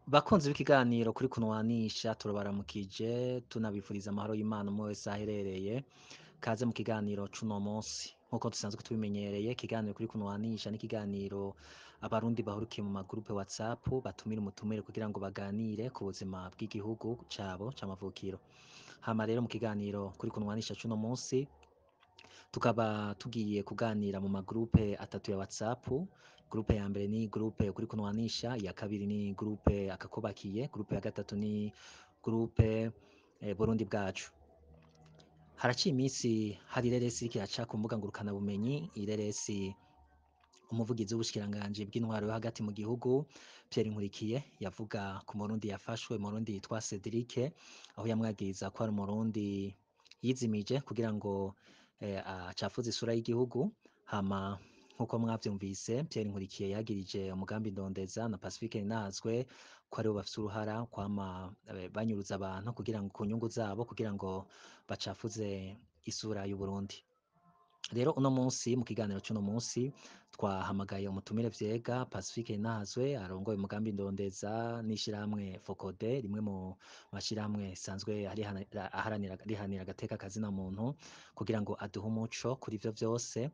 Bakunzi b'ikiganiro kuri kunwanisha, turabaramukije, tunabifuriza amahoro y'Imana umwe wese aherereye. Kaze mu kiganiro c'uno munsi. Nk'uko dusanzwe tubimenyereye, ikiganiro kuri kunwanisha n'ikiganiro abarundi bahurukiye mu magroupe WhatsApp batumira umutumire kugira ngo baganire ku buzima bw'igihugu cabo c'amavukiro. Hama rero mu kiganiro kuri kunwanisha c'uno munsi tukaba tugiye kuganira mu magroupe atatu ya WhatsApp. Groupe ya mbere ni groupe kuri kunwanisha, iya kabiri ni groupe akakubakiye, groupe ya gatatu ni groupe Burundi bwacu. Haraciye iminsi hari ireresi iriko iraca ku mbuga ngurukanabumenyi, ireresi umuvugizi w'ubushikiranganji bw'intwaro yo hagati mu gihugu Pierre Nkurikiye yavuga ku Murundi yafashwe, Murundi yitwa Cedric, aho yamwagiriza ko ari Umurundi yizimije kugira ngo acafuze isura y'igihugu. Hama nkuko mwavyumvise, Pierre Nkurikiye yagirije umugambi Ndondeza na Pacifique Ninahazwe ko aribo bafise uruhara kwama banyuruza abantu kugira ngo ku nyungu zabo, kugira ngo bacafuze isura y'Uburundi. Rero uno munsi mu kiganiro c'uno munsi twahamagaye umutumire Vyega Pacifique Ninahazwe arongoye umugambi Ndondeza n'ishirahamwe Focode, rimwe mu mashirahamwe sanzwe aharanira rihanira agateka kazina muntu, kugira ngo aduhe umuco kuri ivyo vyose.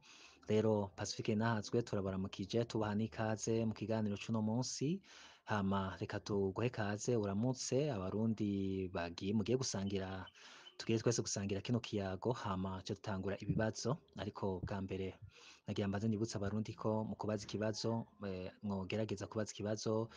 Rero Pacifique Ninahazwe turabaramukije, tubaha n'ikaze mu kiganiro c'uno munsi. Hama reka tuguhe kaze, uramutse abarundi bagiye mugiye gusangira, tugiye twese gusangira kino kiyago. Hama cyo dutangura ibibazo, ariko bwa mbere nagira mbanze nibutse abarundi ko mu kubaza ikibazo mwogerageza kubaza ikibazo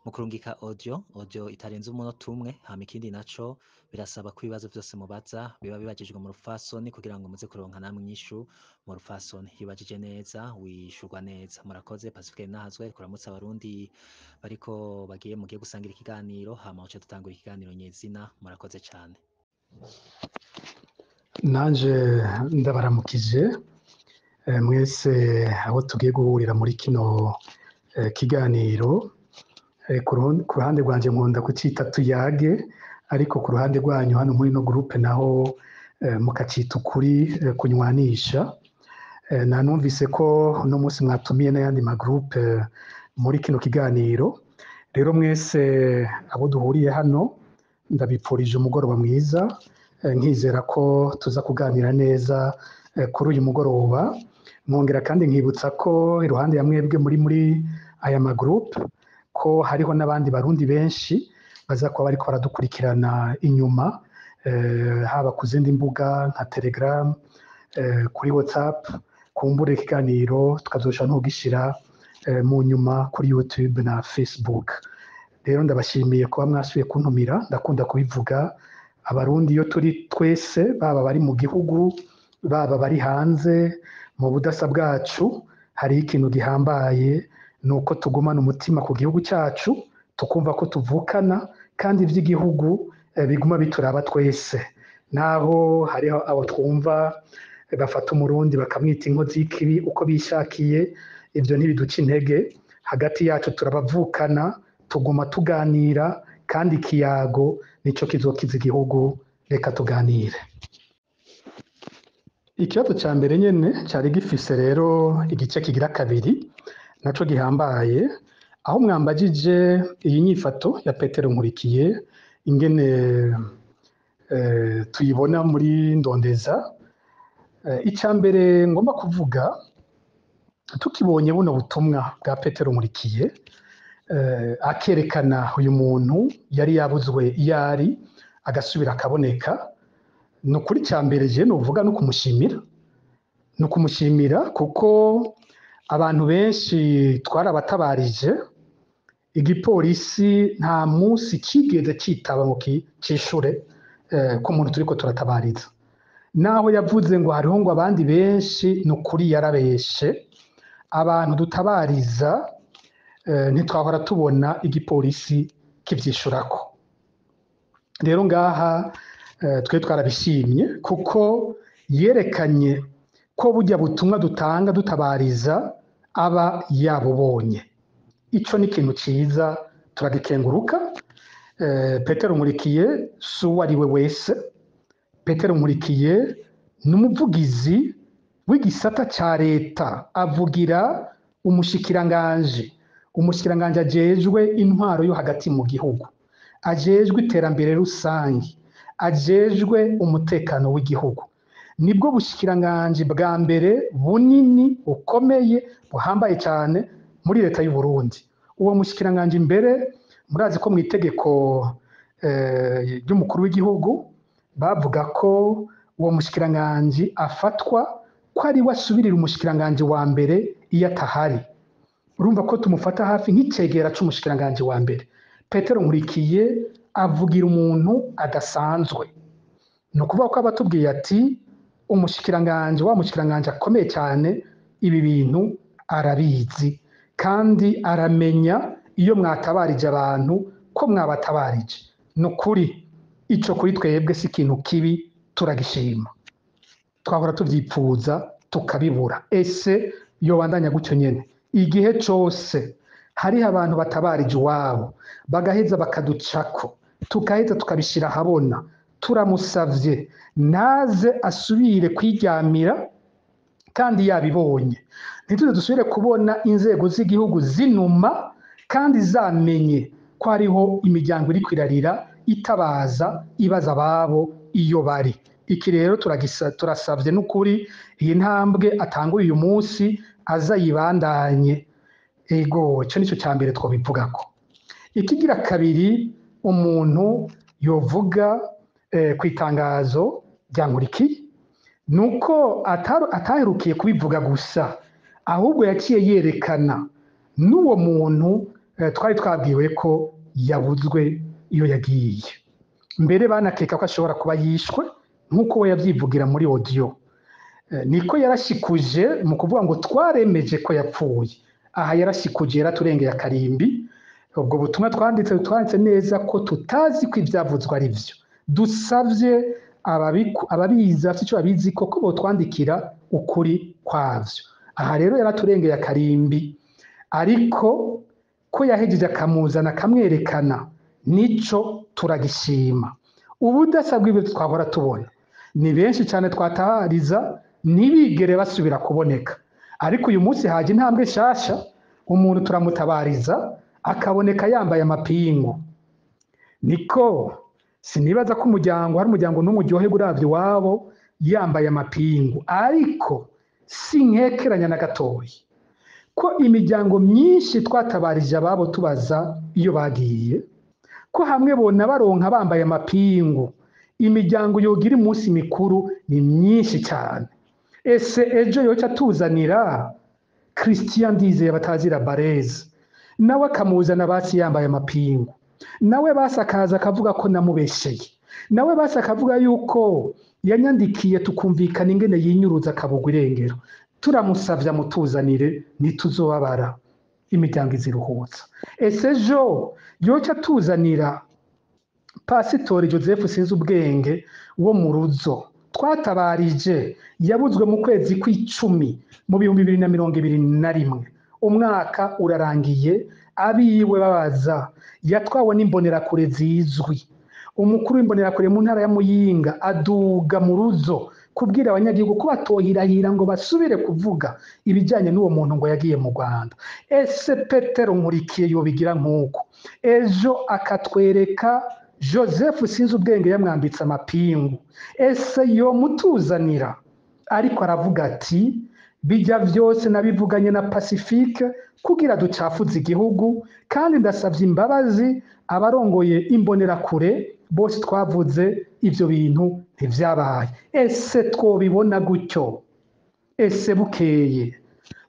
mu kurungika audio itarenze umunota umwe. Hama ikindi naco, birasaba ko ibibazo vyose mubaza biba bibajijwe mu rufasoni kugira ngo muze kuronka namwe inyishu mu rufasoni. Iyo ubajije neza wishurwa neza. Murakoze. Pacifique Ninahazwe, kuramutsa abarundi bariko bagiye mugiye gusangira ikiganiro, hama uce dutangura ikiganiro nyezina. Murakoze cane. Nanje ndabaramukije mwese abo tugiye guhurira muri kino kiganiro. Ku ruhande rwanje nkunda kucita tuyage, ariko ku ruhande rwanyu hano muri no groupe naho mukacita ukuri kunywanisha. Nanumvise ko uno munsi mwatumiye n'ayandi magroupe muri kino kiganiro. Rero mwese abo duhuriye hano ndabipfurije umugoroba mwiza, nkizera ko tuza kuganira neza kuri uyu mugoroba. Mwongera kandi nkibutsa ko iruhande ya mwebwe muri aya magroupe ko hariho n'abandi barundi benshi baza kuba bariko baradukurikirana inyuma, haba ku zindi mbuga nka Telegram, kuri WhatsApp. Kumbura ikiganiro tukazoshobora no kugishira mu nyuma kuri YouTube na Facebook. Rero ndabashimiye kuba mwasubiye kuntumira. Ndakunda kubivuga, abarundi iyo turi twese, baba bari mu gihugu, baba bari hanze, mu budasa bwacu hariho ikintu gihambaye, ni uko tugumana umutima ku gihugu cyacu, tukumva ko tuvukana, kandi iby'igihugu biguma bituraba twese. Naho hariho abo twumva bafata umurundi bakamwita inkozi y'ikibi uko bishakiye, ibyo ntibiduca intege. Hagati yacu turabavukana, tuguma tuganira, kandi ikiyago nico kizokiza igihugu. Reka tuganire. Ikibazo ca mbere nyene cari gifise rero igice kigira kabiri naco gihambaye, aho mwambajije iyi nyifato ya Petero Nkurikiye ingene tuyibona muri Ndondeza. Ica mbere ngomba kuvuga, tukibonye buno butumwa bwa Petero Nkurikiye, akerekana uyu muntu yari yabuzwe iyo ari agasubira akaboneka, ni ukuri cya mbere je novuga no kumushimira, ni ukumushimira kuko abantu benshi twarabatabarije, igipolisi nta munsi kigeze citaba ngo cishure ko umuntu turiko turatabariza. Naho yavuze ngo hariho ngo abandi benshi, ni ukuri yarabeshe. Abantu dutabariza ntitwahora tubona igipolisi kivyishurako. Rero ngaha twe twarabishimye kuko yerekanye ko burya butumwa dutanga dutabariza aba yabubonye. Ico ni ikintu ciza, turagikenguruka. Petero Nkurikiye si uwo ari we wese. Petero Nkurikiye ni umuvugizi w'igisata ca leta, avugira umushikiranganji. Umushikiranganji ajejwe intwaro yo hagati mu gihugu, ajejwe iterambere rusangi, ajejwe umutekano w'igihugu, nibwo bushikiranganji bwa mbere bunini bukomeye buhambaye cyane muri leta y'u Burundi. Uwo mushikiranganji mbere murazi ko mu itegeko ry'umukuru w'igihugu bavuga ko uwo mushikiranganji afatwa ko ari we asubirira umushikiranganji wa mbere iyo atahari. Urumva ko tumufata hafi nk'icegera c'umushikiranganji wa mbere. Petero Nkurikiye avugira umuntu adasanzwe. Ni ukuvuga ko abatubwiye ati umushikiranganji wa mushikiranganji akomeye cyane, ibi bintu arabizi kandi aramenya iyo mwatabarije abantu ko mwabatabarije. Ni ukuri ico kuri twebwe si ikintu kibi, turagishima, twahora tuvyipfuza tukabibura. Ese yobandanya gutyo nyene igihe cose hariho abantu batabarije iwabo bagaheza bakaducako, tukaheza tukabishira ahabona, turamusavye ntaze asubire kwiryamira kandi yabibonye. Ntituze dusubire kubona inzego z'igihugu zinuma kandi zamenye ko hariho imiryango iriko irarira itabaza ibaza ababo iyo bari. Iki rero turasavye n'ukuri iyi ntambwe atanguye uyu munsi aza yibandanye. Ego, ico nico ca mbere twobivugako. Ikigira kabiri umuntu yovuga ku itangazo rya Nkurikiye nuko ataherukiye kubivuga gusa, ahubwo yaciye yerekana n'uwo muntu twari twabwiwe ko yabuzwe iyo yagiye. Mbere banakeka ko ashobora kuba yishwe nk'uko we yabyivugira muri audio. Niko yarashikuje mu kuvuga ngo twaremeje ko yapfuye. Aha yarashikuje, yaraturengeye akarimbi. Ubwo butumwa twanditse neza ko tutazi ko ivyavuzwe ari vyo. Dusavye ababizi bafite ico babizi ko botwandikira ukuri kwavyo. Aha rero yaraturengeye akarimbi, ariko ko yahejeje akamuzana akamwerekana, nico turagishima. Ubudasa bw'ibyo twahora tubona ni benshi cyane twatabariza ntibigere basubira kuboneka, ariko uyu munsi haje intambwe nshasha, umuntu turamutabariza akaboneka yambaye amapingu. Niko sinibaza ko umuryango hari umuryango n'umwe uryoherwa uravye iwabo yambaye amapingu, ariko sinkekeranya na gatoyi ko imiryango myinshi twatabarije ababo tubaza iyo bagiye, ko hamwe bona baronka bambaye amapingu, imiryango yogira umunsi mikuru ni myinshi cyane. Ese ejo yoca atuzanira Christian Ndizeye batazira Bareze, nawe akamuzana basi yambaye amapingu, nawe basi akaza akavuga ko namubesheye, nawe basi akavuga yuko yanyandikiye tukumvikana ingene yinyuruza akabugwa irengero. Turamusavye amutuzanire, ntituzobabara, imiryango iziruhutsa. Ese ejo yoca atuzanira Pasitori Joseph Sinzubwenge wo mu Ruzo twatabarije, yabuzwe mu kwezi kw'icumi mu 2021, umwaka urarangiye abiwe babaza, yatwawe n'imbonerakure zizwi. Umukuru w'imbonerakure mu ntara ya Muyinga aduga mu Ruzo kubwira abanyagihugu ko batohirahira ngo basubire kuvuga ibijyanye n'uwo muntu ngo yagiye mu Rwanda. Ese Petero Nkurikiye yobigira nk'uko ejo akatwereka Joseph Sinzubwenge yamwambitse amapingu, ese yomutuzanira? Ariko aravuga ati bijya vyose nabivuganye na Pacifique kugira ducafuze igihugu, kandi ndasavye imbabazi abarongoye imbonerakure bose twavuze ivyo bintu ntivyabaye. Ese twobibona gutyo? Ese bukeye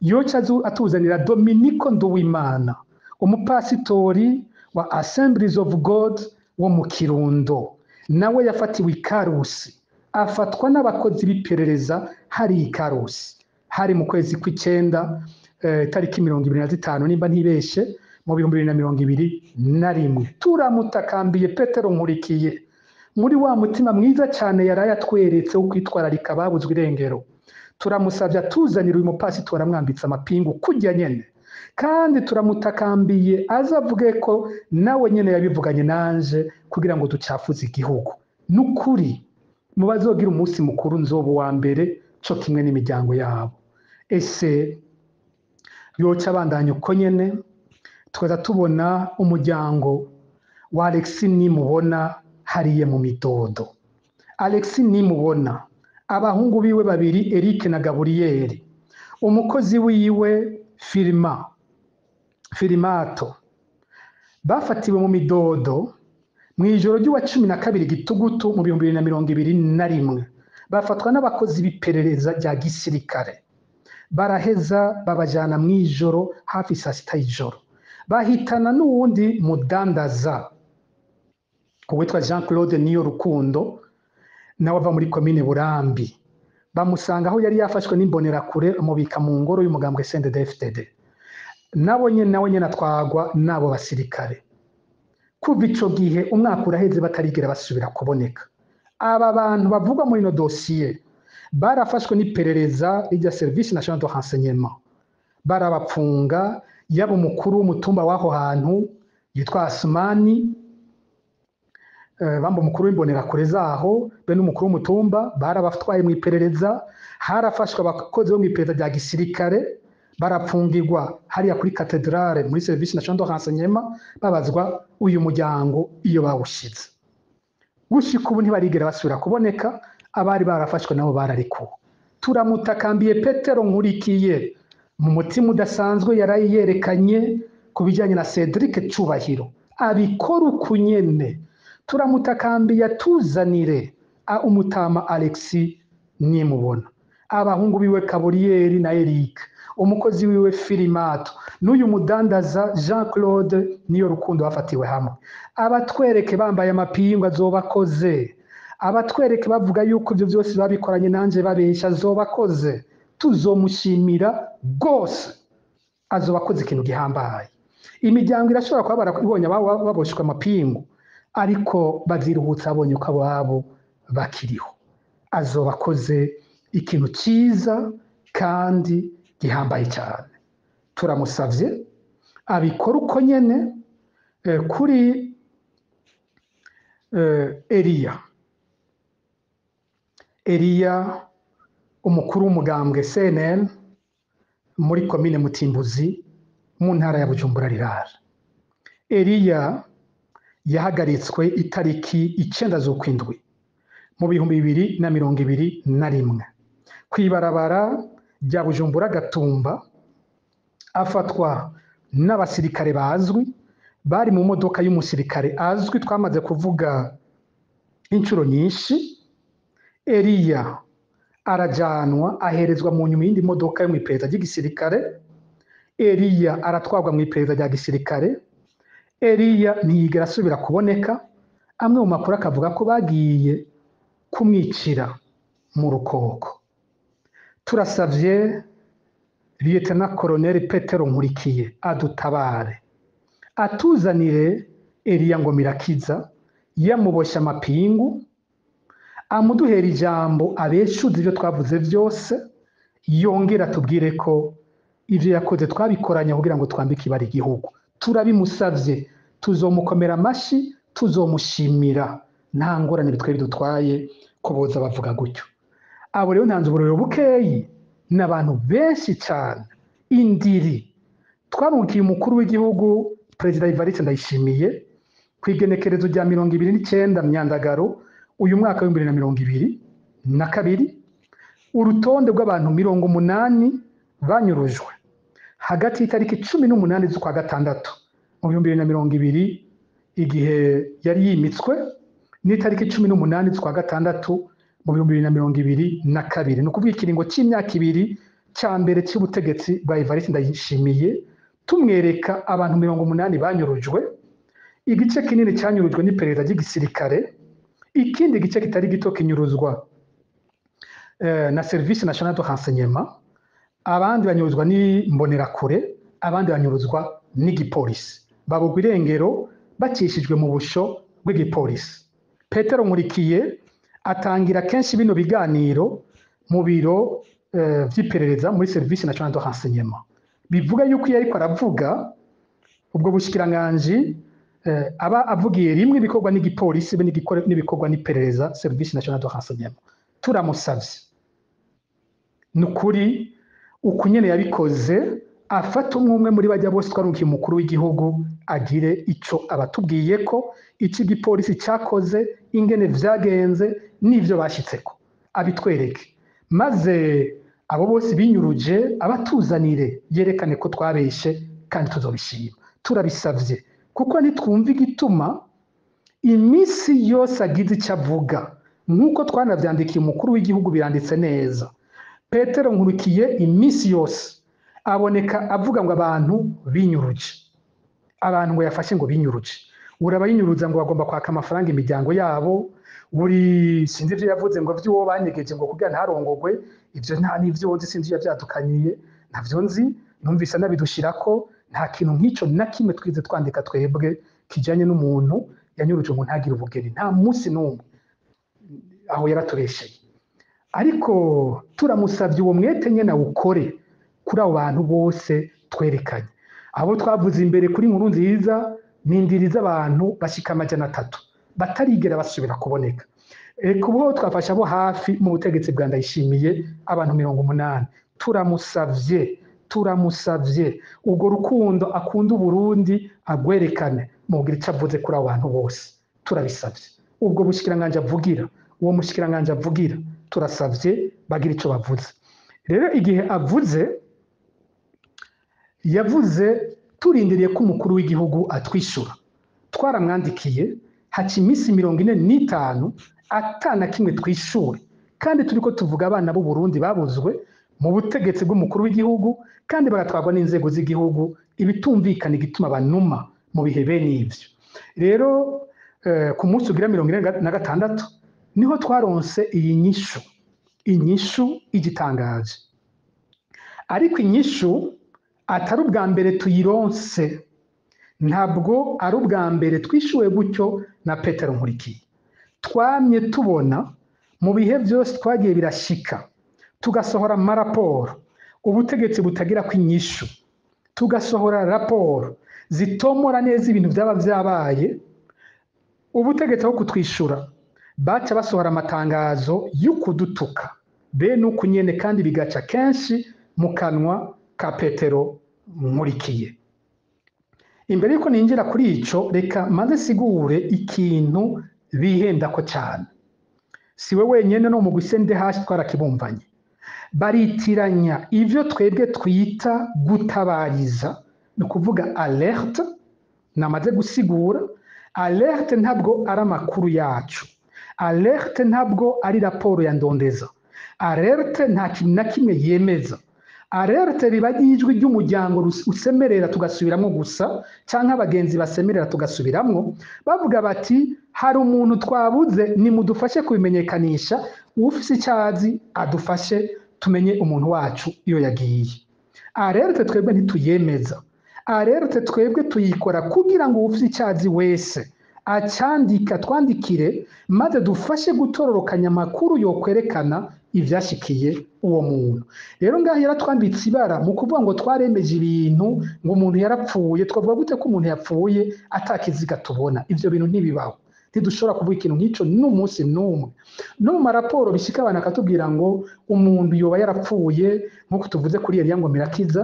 yoca atuzanira Dominico Nduwimana, umupasitori wa Assemblies of God wo mu Kirundo, nawe yafatiwe ikarusi, afatwa n'abakozi b'iperereza hari ikarusi, hari mu kwezi kw'icenda tariki 25 nimba ntibeshe mu 2021. Turamutakambiye Petero Nkurikiye muri wa mutima mwiza cyane yaraye atweretse wo kwitwararika ababuzwe irengero, turamusabye atuzanira uyu mupasitori amwambitse amapingu kujya nyene, kandi turamutakambiye azavuge ko nawe nyene yabivuganye nanje kugira ngo ducafuze igihugu. Nukuri mu bazogira umunsi mukuru nzoba uwa mbere co kimwe n'imiryango yabo. Ese yoca abandanya uko nyene? Tukaza tubona umuryango wa Alexis Nimubona hariya mu Midodo. Alexis Nimubona, abahungu biwe babiri Eric na Gaburiyeri, umukozi wiwe Firimato, bafatiwe mu Midodo mw'ijoro ry'uwa 12 Gitugutu mu 2021, bafatwa n'abakozi b'iperereza rya gisirikare, baraheza babajana mw'ijoro hafi saa sita y'ijoro, bahitana n'uwundi mudandaza uwitwa Jean Claude Niyo Rukundo, nawe ava muri komine Burambi. Bamusanga aho yari yafashwe n'imbonerakure, amubika mu ngoro y'umugambwe CNDD-FDD. Nawe nyene atwagwa n'abo basirikare. Kuva ico gihe umwaka uraheze batarigera basubira kuboneka. Aba bantu bavugwa muri ino dosiye barafashwe n'iperereza rya Service National de Renseignement, barabapfunga, yaba umukuru w'umutumba w'aho hantu yitwa Asumani, bamba umukuru w'imbonerakure zaho be n'umukuru w'umutumba barabatwaye mu iperereza. Harafashwe abakozi bo mu iperereza rya gisirikare barapfungirwa hariya kuri katedrale muri Service National de Renseignement, babazwa uyu muryango iyo bawushize. Gushika ubu ntibarigera basubira kuboneka, abari barafashwe nabo bararekuwe. Turamutakambiye Petero Nkurikiye mu mutima udasanzwe yarayerekanye ku bijyanye na Cedric Cubahiro, abikora ukunyene. Turamutakambiye atuzanire umutama Alexis Nimubona, abahungu biwe Kaburiyeri na Eric, umukozi wiwe Filimato, n'uyu mudandaza Jean Claude Niyo Rukundo bafatiwe hamwe. Abatwereke bambaye amapingu azobakoze, abatwereke bavuga yuko ibyo byose babikoranye nanje babesha azobakoze, tuzomushimira rwose, azobakoze ikintu gihambaye. Imiryango irashobora kuba ibonye baboshwe amapingu, ariko baziruhutsa abonye uko ababo bakiriho. Azobakoze ikintu cyiza kandi gihambaye cyane. Turamusavye abikora uko nyene kuri Eliya. Eliya umukuru w'umugambwe CNL muri komine Mutimbuzi mu ntara ya Bujumbura rirara. Eliya yahagaritswe itariki 9 z'ukwindwi mu 2021 kw'ibarabara rya Bujumbura Gatumba, afatwa n'abasirikare bazwi bari mu modoka y'umusirikare azwi twamaze kuvuga inshuro nyinshi. Eliya arajanwa aherezwa mu nyuma y'indi modoka yo mu iperereza ry'igisirikare. Eliya aratwarwa mu iperereza rya gisirikare. Eliya ntiyigera asubira kuboneka. Amwe mu makuru akavuga ko bagiye kumwicira mu rukoko. Turasavye Lieutenant Colonel Petero Nkurikiye adutabare, atuzanire Eliya ngo mirakiza yamuboshye amapingu, amuduhera ijambo abeshuze ibyo twavuze byose, yongera atubwire ko ibyo yakoze twabikoranye kugira ngo twambike ibara igihugu. Turabimusavye, tuzomukomera amashi, tuzomushimira, nta ngorane bitwe bidutwaye ko boza bavuga gutyo. Abo rero ntanze uburorero bukeyi n'abantu benshi cyane. Indiri twarungiye umukuru w'igihugu Perezida Evariste Ndayishimiye ku igenekerezo rya 29 Myandagaro uyu mwaka wa 2022, urutonde rw'abantu 80 banyurujwe hagati y'itariki 18 z'ukwa gatandatu mu 2020 igihe yari yimitswe n'itariki 18 z'ukwa gatandatu mu 2022, ni ukuvuga ikiringo cy'imyaka 2 cya mbere cy'ubutegetsi bwa Evariste Ndayishimiye. Tumwereka abantu 80 banyurujwe, igice kinini cyanyurujwe n'iperereza ry'igisirikare, ikindi gice kitari gito kinyuruzwa na Service National de Renseignement, abandi banyuruzwa n'imbonerakure, abandi banyuruzwa n'igipolisi, babugwa irengero bakishijwe mu busho bw'igipolisi. Petero Nkurikiye atangira kenshi bino biganiro mu biro vy'iperereza muri Service National de Renseignement. Bivuga yuko iyo ariko aravuga ubwo bushikiranganji aba avugiye rimwe ibikorwa n'igipolisi be n'ibikorwa n'iperereza Service National de Renseignement. Turamusavye, nukuri ukunyene yabikoze Afate umwe umwe muri bajya bose twarungiye umukuru w'igihugu, agire ico abatubwiye ko iki gipolisi cyakoze, ingene vyagenze n'ivyo bashitseko, abitwereke, maze abo bose binyuruje abatuzanire, yerekane ko twabeshe, kandi tuzobishima. Turabisavye kuko ntitwumva igituma iminsi yose agize icyo avuga. Nk'uko twanavyandikiye umukuru w'igihugu, biranditse neza, Petero Nkurikiye iminsi yose aboneka avuga ngo abantu binyuruje, abantu ngo yafashe ngo binyuruje, urabayinyuruza ngo bagomba kwaka amafaranga imiryango yabo. Buri sinzi ibyo yavuze ngo vy'uwo banyegeje ngo kugira ntarongogwe, ivyo nta n'ivyo nzi, sinzi iyo yavyadukaniye, ntavyo nzi, numvise anabidushirako. Nta kintu nk'ico na kimwe twize twandika twebwe kijanye n'umuntu yanyuruje ngo ntagire ubugeni, nta munsi n'umwe. Aho yaratubesheye. Ariko turamusavye uwo mwete nyene awukore kuri abo bantu bose twerekanye, abo twavuze imbere kuri Nkuru Nziza nindiriza, abantu bashika 300 batarigera basubira kuboneka. Eka ubu twafashe abo hafi mu butegetsi bwa Ndayishimiye, abantu 80. Turamusavye, turamusavye, urwo rukundo akunda Uburundi agwerekane mubwira icyo avuze kuri abo bantu bose. Turabisavye, ubwo bushikiranganji avugira, uwo mushikiranganji avugira, turasavye bagira icyo bavuze. Rero igihe avuze, yavuze turindiriye ko umukuru w'igihugu atwishyura. Twaramwandikiye, haca iminsi 45 atana kimwe twishure, kandi turiko tuvuga abana b'u Burundi babuzwe mu butegetsi bw'umukuru w'igihugu kandi bagatwarwa n'inzego z'igihugu, ibitumvikana igituma banuma mu bihe bene ivyo. Rero ku munsi ugira 46 niho twaronse iyi nyishu, inyishu igitangaje, ariko inyishu atari ubwa mbere tuyironse. Ntabwo ari ubwa mbere twishuwe gutyo na Petero Nkurikiye. Twamye tubona mu bihe byose twagiye birashika tugasohora amaraporo, ubutegetsi butagira ko inyishu, tugasohora raporo zitomora neza ibintu byaba byabaye, ubutegetsi aho kutwishura baca basohora amatangazo y'ukudutuka bene uku nyene, kandi bigaca kenshi mu kanwa ka Petero Nkurikiye. Imbere yuko ninjira kuri ico, reka maze sigure ikintu bihendako cyane. Si we wenyene, no mu gusende hasi twarakibumvanye. Baritiranya ivyo twebwe twita gutabariza, ni ukuvuga alerte. Namaze gusigura, alerte ntabwo ari amakuru yacu, alerte ntabwo ari raporo ya Ndondeza, alerte nta kintu na kimwe yemeza. Alerte riba ry'ijwi ry'umuryango usemerera tugasubiramwo gusa, canke abagenzi basemerera tugasubiramwo, bavuga bati: "Hari umuntu twabuze, nimudufashe kubimenyekanisha, ufise icyo azi adufashe tumenye umuntu wacu iyo yagiye." Alerte twebwe ntituyemeza. Alerte twebwe tuyikora kugira ngo uwufise icyo azi wese acandika, twandikire, maze dufashe gutororokanya amakuru yokwerekana ivyashikiye uwo muntu. Rero ngaho yaratwambitse ibara mu kuvuga ngo twaremeje ibintu, ngo umuntu yarapfuye. Twavuga gute ko umuntu yapfuye atakiziga tubona? Ivyo bintu ntibibaho, ntidushobora kuvuga ikintu nk'ico n'umunsi n'umwe. No mu maraporo bishika abantu akatubwira ngo umuntu yoba yarapfuye, nk'uko tuvuze kuri Eliya ngo Mirakiza,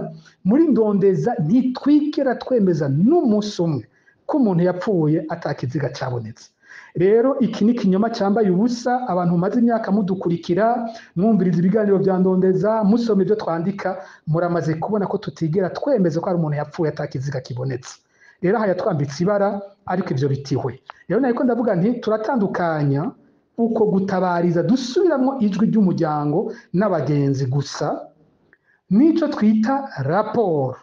muri Ndondeza ntitwigera twemeza n'umunsi umwe ko umuntu yapfuye atakiziga cabonetse. Rero iki ni ikinyoma cyambaye ubusa. Abantu mumaze imyaka mudukurikira, mwumviriza ibiganiro bya Ndondeza, musoma ibyo twandika, muramaze kubona ko tutigera twemeza ko hari umuntu yapfuye atakiziga kibonetse. Rero aha yatwambitse ibara, ariko ivyo bitihwe. Rero nariko ndavuga nti turatandukanya uko gutabariza dusubiramwo ijwi ry'umuryango n'abagenzi gusa n'ico twita raporo.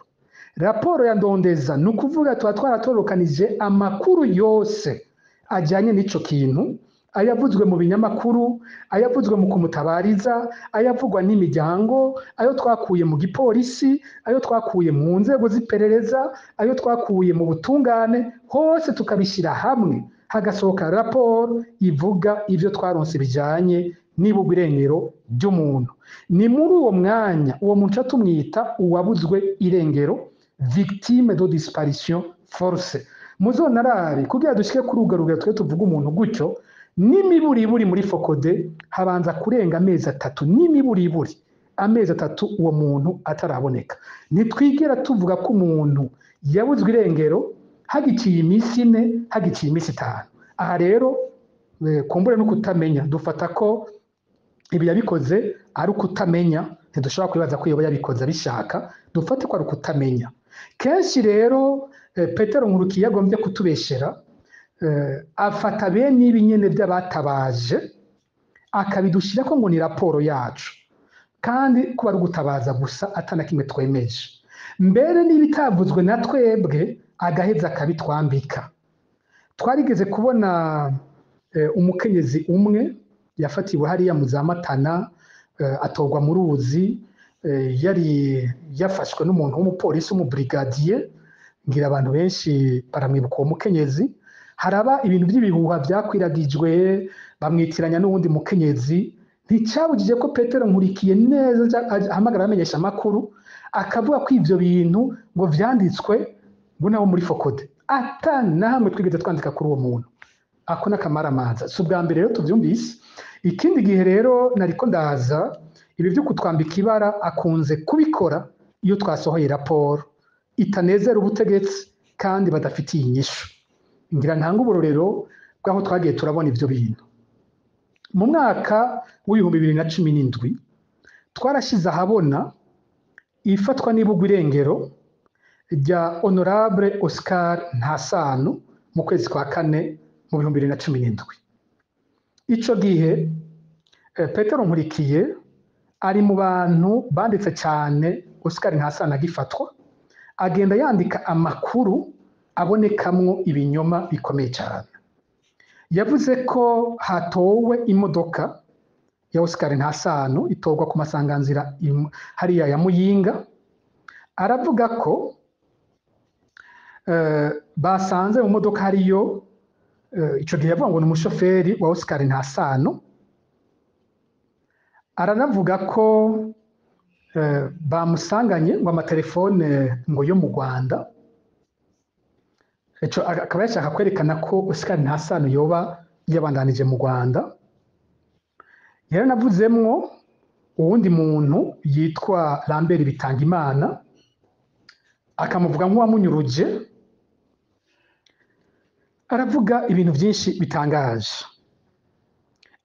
Raporo ya Ndondeza ni ukuvuga tuba twaratorokanije amakuru yose ajyanye n'ico kintu, ayavuzwe mu binyamakuru, ayavuzwe mu kumutabariza, ayavugwa n'imiryango, ayo twakuye mu gipolisi, ayo twakuye mu nzego z'iperereza, ayo twakuye mu butungane, hose tukabishyira hamwe, hagasohoka raporo ivuga ibyo twaronse bijyanye n'ibugwa irengero ry'umuntu. Ni muri uwo mwanya uwo muntu tumwita uwabuzwe irengero, victime de disparition forcée. Muzonarare, kugira dushike kuri urwo rugero twe tuvuga umuntu gutyo, n'imiburiburi muri FOCODE habanza kurenga amezi 3 n'imiburiburi. amezi 3 uwo muntu ataraboneka. Ntitwigera tuvuga ko umuntu yabuzwe irengero hagiciye iminsi 4, hagiciye iminsi 5. Aha rero kumbure no kutamenya, dufata ko ibi yabikoze ari ukutamenya, ntidushobora kwibaza ko yoba yabikoze abishaka, dufate ko ari ukutamenya. Kenshi rero Petero Nkurukiye yagombye kutubeshera, afata bene ibi nyene by'abatabaje akabidushira ko ngo ni raporo yacu, kandi kuba ari ugutabaza gusa atana kimwe twemeje. Mbere n'ibitavuzwe na twebwe agaheza akabitwambika. Twarigeze kubona umukenyezi umwe yafatiwe hariya mu za Matana, atorwa mu ruzi, yari yafashwe n'umuntu w'umupolisi w'umubrigadier, ngira abantu benshi baramwibuka uwo mukenyezi. Haraba ibintu by'ibihuha byakwiragijwe bamwitiranya n'uwundi mukenyezi. Nticyabujije ko Petero Nkurikiye neza ahamagara amenyesha amakuru akavuga ko ivyo bintu ngo vyanditswe ngo nabo muri Fokode, ata na hamwe twigeze twandika kuri uwo muntu. Ako n'akamaramaza, si ubwa mbere rero tuvyumvise. Ikindi gihe rero nariko ndaza, ibi vyo kutwambika ibara akunze kubikora iyo twasohoye raporo itanezera ubutegetsi kandi badafitiye inyishu. Ngira ntanga uburorero bw'aho twagiye turabona ivyo bintu. Mu mwaka w'2017 twarashize ahabona ifatwa n'ibugwa irengero rya Honorable Oscar Ntasano mu kwezi kwa 4 mu 2017. Ico gihe Petero Nkurikiye ari mu bantu banditse cyane Oscar Ntasano agifatwa, agenda yandika amakuru abonekamwo ibinyoma bikomeye cyane. Yavuze ko hatowe imodoka ya Oscar Ntasano itorwa ku masanganzira hariya ya Muyinga. Aravuga ko basanze mu modoka hariyo, ico gihe yavuga ngo ni umushoferi wa Oscar Ntasano. Aranavuga ko bamusanganye ngo amatelefone ngo yo mu Rwanda. Ico akaba yashaka kwerekana ko Oscar Ntasano yoba yabandanije mu Rwanda. Yaranavuzemwo uwundi muntu yitwa Lambert Bitangimana, akamuvuga nk'uwamunyuruje. Aravuga ibintu byinshi bitangaje,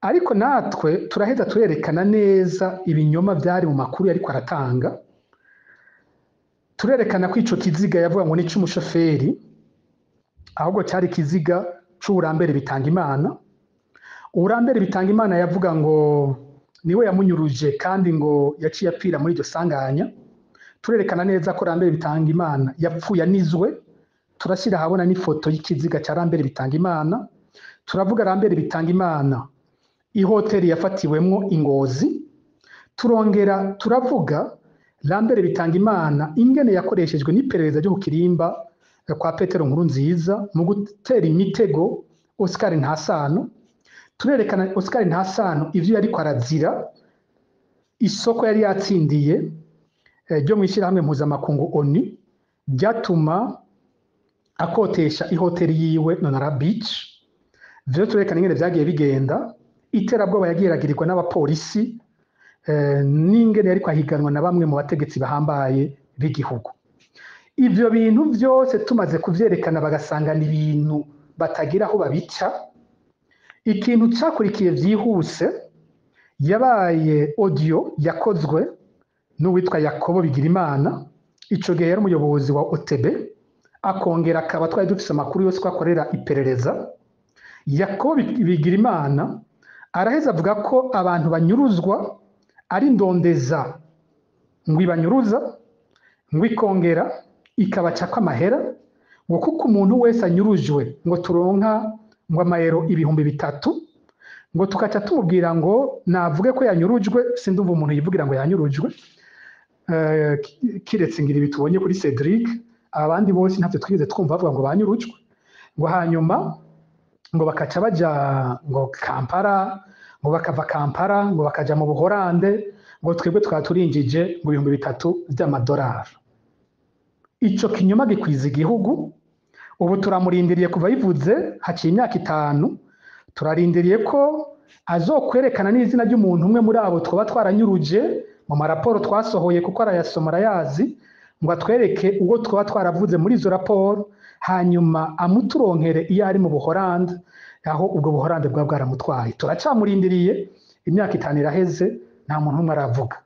ariko natwe turaheza turerekana neza ibinyoma byari mu makuru yariko aratanga. Turerekana ko ico kiziga yavuga ngo ni c'umushoferi, ahubwo cyari kiziga c'Urambere Bitangimana. Urambere Bitangimana yavuga ngo niwe yamunyuruje kandi ngo yaciye apfira muri iryo sanganya. Turerekana neza ko Lambert Bitangimana yapfuye anizwe. Turashyira ahabona n'ifoto y'ikiziga cya Lambert Bitangimana. Turavuga Lambert Bitangimana ihoteli yafatiwemwo Ingozi. Turongera turavuga Lambert Bitangimana ingene yakoreshejwe n'iperereza ryo ku kirimba kwa Petero Nkurunziza mu gutera imitego Oscar Ntasano. Turerekana Oscar Ntasano ivyo yariko arazira, isoko yari yatsindiye ryo mw'ishirahamwe mpuzamakungu ONU ryatuma akotesha ihoteli yiwe Nonara Beach. Vyo turerekana ingene vyagiye bigenda, iterabwoba yagiye iragirirwa n'abapolisi, n'ingene yariko ahiganwa na bamwe mu bategetsi bahambaye b'igihugu. Ivyo bintu vyose tumaze kuvyerekana bagasanga ni ibintu batagira aho babica. Ikintu cakurikiye vyihuse yabaye audio yakozwe n'uwitwa Yakobo Bigirimana, ico gihe yari umuyobozi wa OTB, akongera akaba twari dufise amakuru yose ko akorera iperereza. Yakobo Bigirimana araheza avuga ko abantu banyuruzwa ari ndondeza ngo ibanyuruza, ngo ikongera ikabacako amahera, ngo kuko umuntu wese anyurujwe ngo turonka ngo amayero 3000, ngo tukaca tumubwira ngo navuge ko yanyurujwe. Sindumva umuntu yivugira ngo yanyurujwe, kiretse ngira ibi tubonye kuri Cedric, abandi bose ntavyo twigeze twumva bavuga ngo banyurujwe. Ngo hanyuma ngo bakaca baja ngo Kampala, ngo bakava Kampala ngo bakaja mu Buholande, ngo twebwe twaba turinjije ngo 3000 vy'amadolari. Ico kinyoma gikwiza igihugu. Ubu turamurindiriye kuva yivuze haciye imyaka 5, turarindiriye ko azokwerekana n'izina ry'umuntu umwe muri abo twaba twaranyuruje Mu maraporo twasohoye, kuko arayasoma arayazi, ngo atwereke uwo twaba twaravuze muri izo raporo, hanyuma amuturonkere iyo ari mu Buholande, aho ubwo Buholande bwaba bwaramutwaye. Turacamurindiriye, imyaka 5 iraheze, nta muntu umwe aravuga.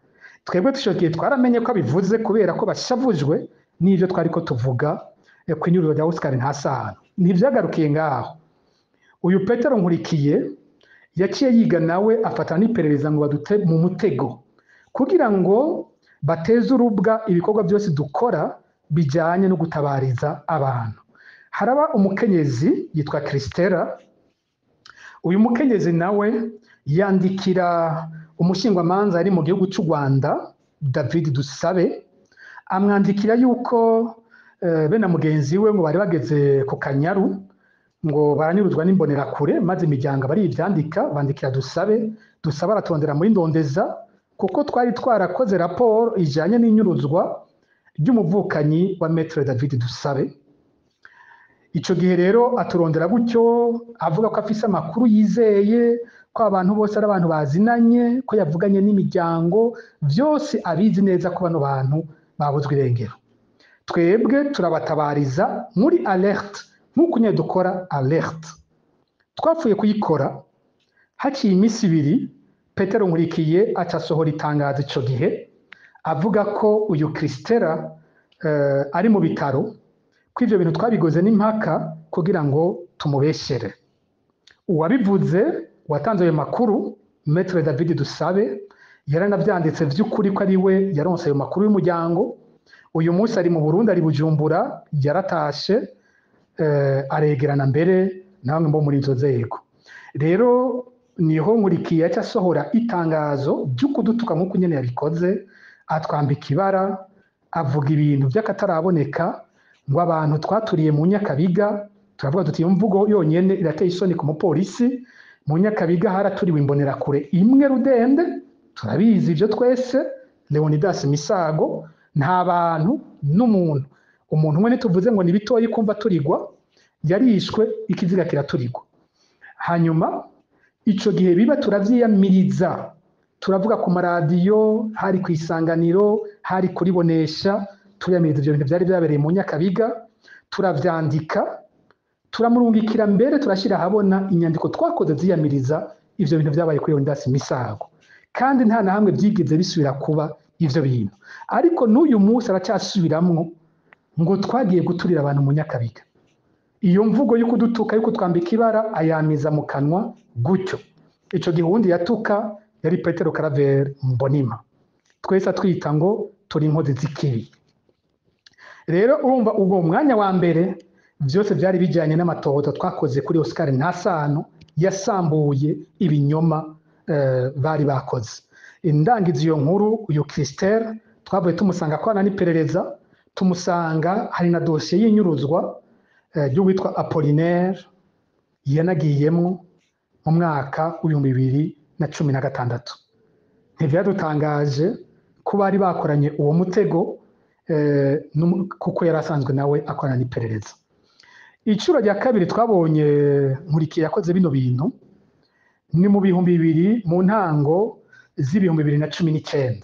Twebwe tushokiye twaramenye ko abivuze kubera ko bashavujwe n'ivyo twariko tuvuga ku inyuriro rya Oscar Ntasano. Ntivyagarukiye ngaho. Uyu Petero Nkurikiye yaciye yiga nawe afatana n'iperereza ngo badute mu mutego kugira ngo bateze urubwa ibikorwa byose dukora bijyanye no gutabariza abantu. Haraba umukenyezi yitwa Christella. Uyu mukenyezi nawe yandikira umushingwamanza ari mu gihugu cy'u Rwanda, David Dusabe, amwandikira yuko be na mugenzi we ngo bari bageze ku Kanyaru, ngo baranyuruzwa n'imbonerakure, maze imiryango barivyandika, bandikira Dusabe. Dusabe aratondera muri Ndondeza, kuko twari twarakoze raporo ijanye n'inyuruzwa ry'umuvukanyi wa Maître David Dusabe. Ico gihe rero aturondera gutyo, avuga ko afise amakuru yizeye, ko abantu bose ari abantu bazinanye, ko yavuganye n'imiryango, vyose abizi neza ko bano bantu babuzwe irengero. Twebwe turabatabariza muri alerte, nk'uko nyene dukora alerte. Twapfuye kuyikora haciye iminsi 2, Petero Nkurikiye aca asohora itangazo ico gihe avuga ko uyu Christella ari mu bitaro, ko ivyo bintu twabigoze n'impaka kugira ngo tumubeshere. Uwabivuze, watanze ayo makuru, Maître David Dusabe, yaranavyanditse vy'ukuri ko ari we yaronse ayo makuru y'umuryango. Uyu munsi ari mu Burundi, ari Bujumbura, yaratashe, aregerana mbere na bamwe bo muri izo nzego. Rero niho Nkurikiye yaca asohora itangazo ry'ukudutuka nk'uko nyene yabikoze, atwambika ibara, avuga ibintu by'akataraboneka, ngo abantu twaturiye mu Nyakabiga. Turavuga tuti iyo mvugo yonyene irateye isoni ku mupolisi. Mu Nyakabiga haraturiwe imbonerakure imwe rudende, turabizi ibyo twese, Leonidas Misago. Nta bantu n'umuntu, umuntu umwe ntituvuze ngo ni bitoyi kumva turigwa, yarishwe ikiziga kiraturigwa. Hanyuma ico gihe biba turavyiyamiriza, turavuga ku maradiyo, hari ku Isanganiro, hari kuri Bonesha, turiyamiriza ivyo bintu vyari vyabereye mu Nyakabiga, turavyandika, turamurungikira mbere, turashyira ahabona inyandiko twakoze ziyamiriza ivyo bintu vyabaye kuri Leonidas Misago, kandi nta na hamwe vyigeze bisubira kuba ivyo bintu. Ariko n'uyu munsi aracyasubiramwo ngo twagiye guturira abantu mu Nyakabiga. Iyo mvugo yo kudutuka, yo kutwambika ibara, ayamiza mu kanwa gutyo. Ico gihe uwundi yatuka yari Petero Claver Mbonima, twese atwita ngo turi inkozi z'ikibi. Rero urumva ubwo mwanya wa mbere vyose vyari bijanye n'amatohoza twakoze kuri Oscar Ntasano, yasambuye ibinyoma bari bakoze. Indangiza iyo nkuru, uyu Christelle twavuye tumusanga ko n'iperereza, tumusanga hari na dosiye y'inyuruzwa ry'uwitwa Apollinaire yanagiyemwo mu mwaka w'2016. Ntivyadutangaje ko bari bakoranye uwo mutego, kuko yari asanzwe nawe akorana n'iperereza. Icuro rya kabiri twabonye Nkurikiye yakoze bino bintu ni mu 2000, mu ntango z'2019.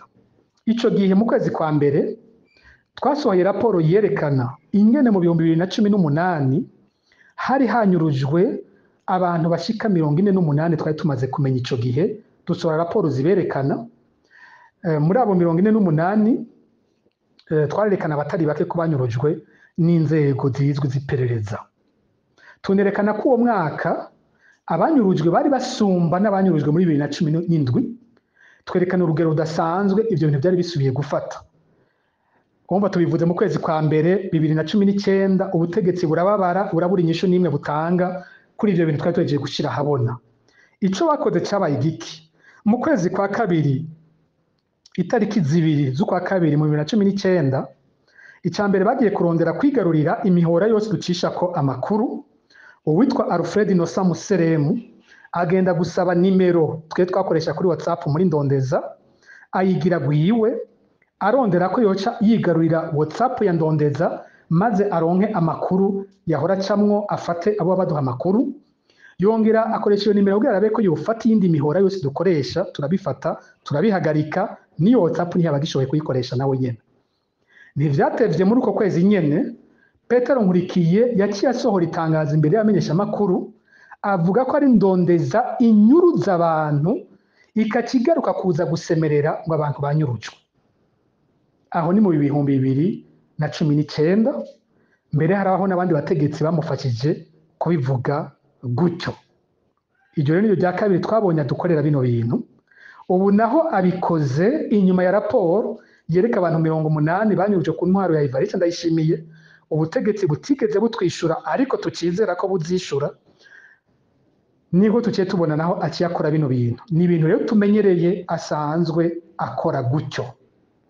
Ico gihe mu kwezi kwa mbere twasohoye raporo yerekana ingene mu 2018 hari hanyurujwe abantu bashika 48 twari tumaze kumenya ico gihe, dusohora raporo ziberekana. Muri abo 48 twarerekana abatari bake ko banyurujwe n'inzego zizwi z'iperereza. Tunerekana ko uwo mwaka abanyurujwe bari basumba n'abanyurujwe muri 2017, twerekana urugero rudasanzwe ivyo bintu byari bisubiye gufata. Umva tubivuze mu kwezi kwa mbere 2019, ubutegetsi burababara, burabura inyishu n'imwe butanga kuri ivyo bintu twari tuhejeje gushira ahabona. Ico bakoze cabaye igiki? Mu kwezi kwa kabiri, itariki 2 z'ukwa kabiri mu 2019, icya mbere bagiye kurondera kwigarurira imihora yose ducisha ko amakuru. Uwitwa Alfred Innocent Museremu agenda gusaba nimero twe twakoresha kuri WhatsApp muri Ndondeza, ayigira gwiwe, arondera ko yoca yigarurira WhatsApp ya Ndondeza maze aronke amakuru yahora acamwo, afate abo baduha amakuru. Yongera akoresha iyo nimero kugira arabe ko yofata iyindi mihora yose dukoresha, turabifata turabihagarika, Niyo WhatsApp ntiyaba agishoboye kuyikoresha nawe nyene. Ntivyatevye, muri uko kwezi nyene, Petero Nkurikiye yaciye asohora itangazo imbere y'abamenyeshamakuru, avuga ko ari ndondeza inyuruza abantu, ikacigaruka kuza gusemerera ngo abantu banyurujwe. Aho ni mu 2019. Mbere harabaho n'abandi bategetsi bamufashije kubivuga gutyo. Iryo rero niryo rya kabiri twabonye adukorera bino bintu. Ubu naho abikoze inyuma ya raporo yereka abantu 80 banyuruje ku ntwaro ya Evariste Ndayishimiye, ubutegetsi butigeze butwishura, ariko tukizera ko buzishura. Niho tuciye tubona naho aciye akora bino bintu. Ni ibintu rero tumenyereye, asanzwe akora gutyo,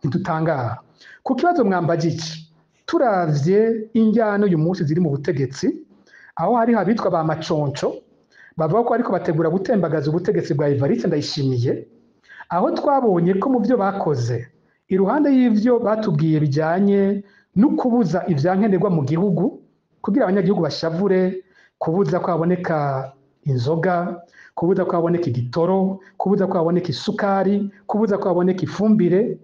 ntidutangara. Ku kibazo mwambajije, turavye injyana uyu munsi ziri mu butegetsi, aho hariho abitwa ba Maconco bavuga ko ariko bategura gutembagaza ubutegetsi bwa Evariste Ndayishimiye, aho twabonye ko mu byo bakoze, iruhande y'ivyo batubwiye bijyanye no kubuza ivyankenerwa mu gihugu kugira abanyagihugu bashavure, kubuza ko haboneka inzoga, kubuza ko haboneka igitoro, kubuza ko haboneka isukari, kubuza ko haboneka ifumbire,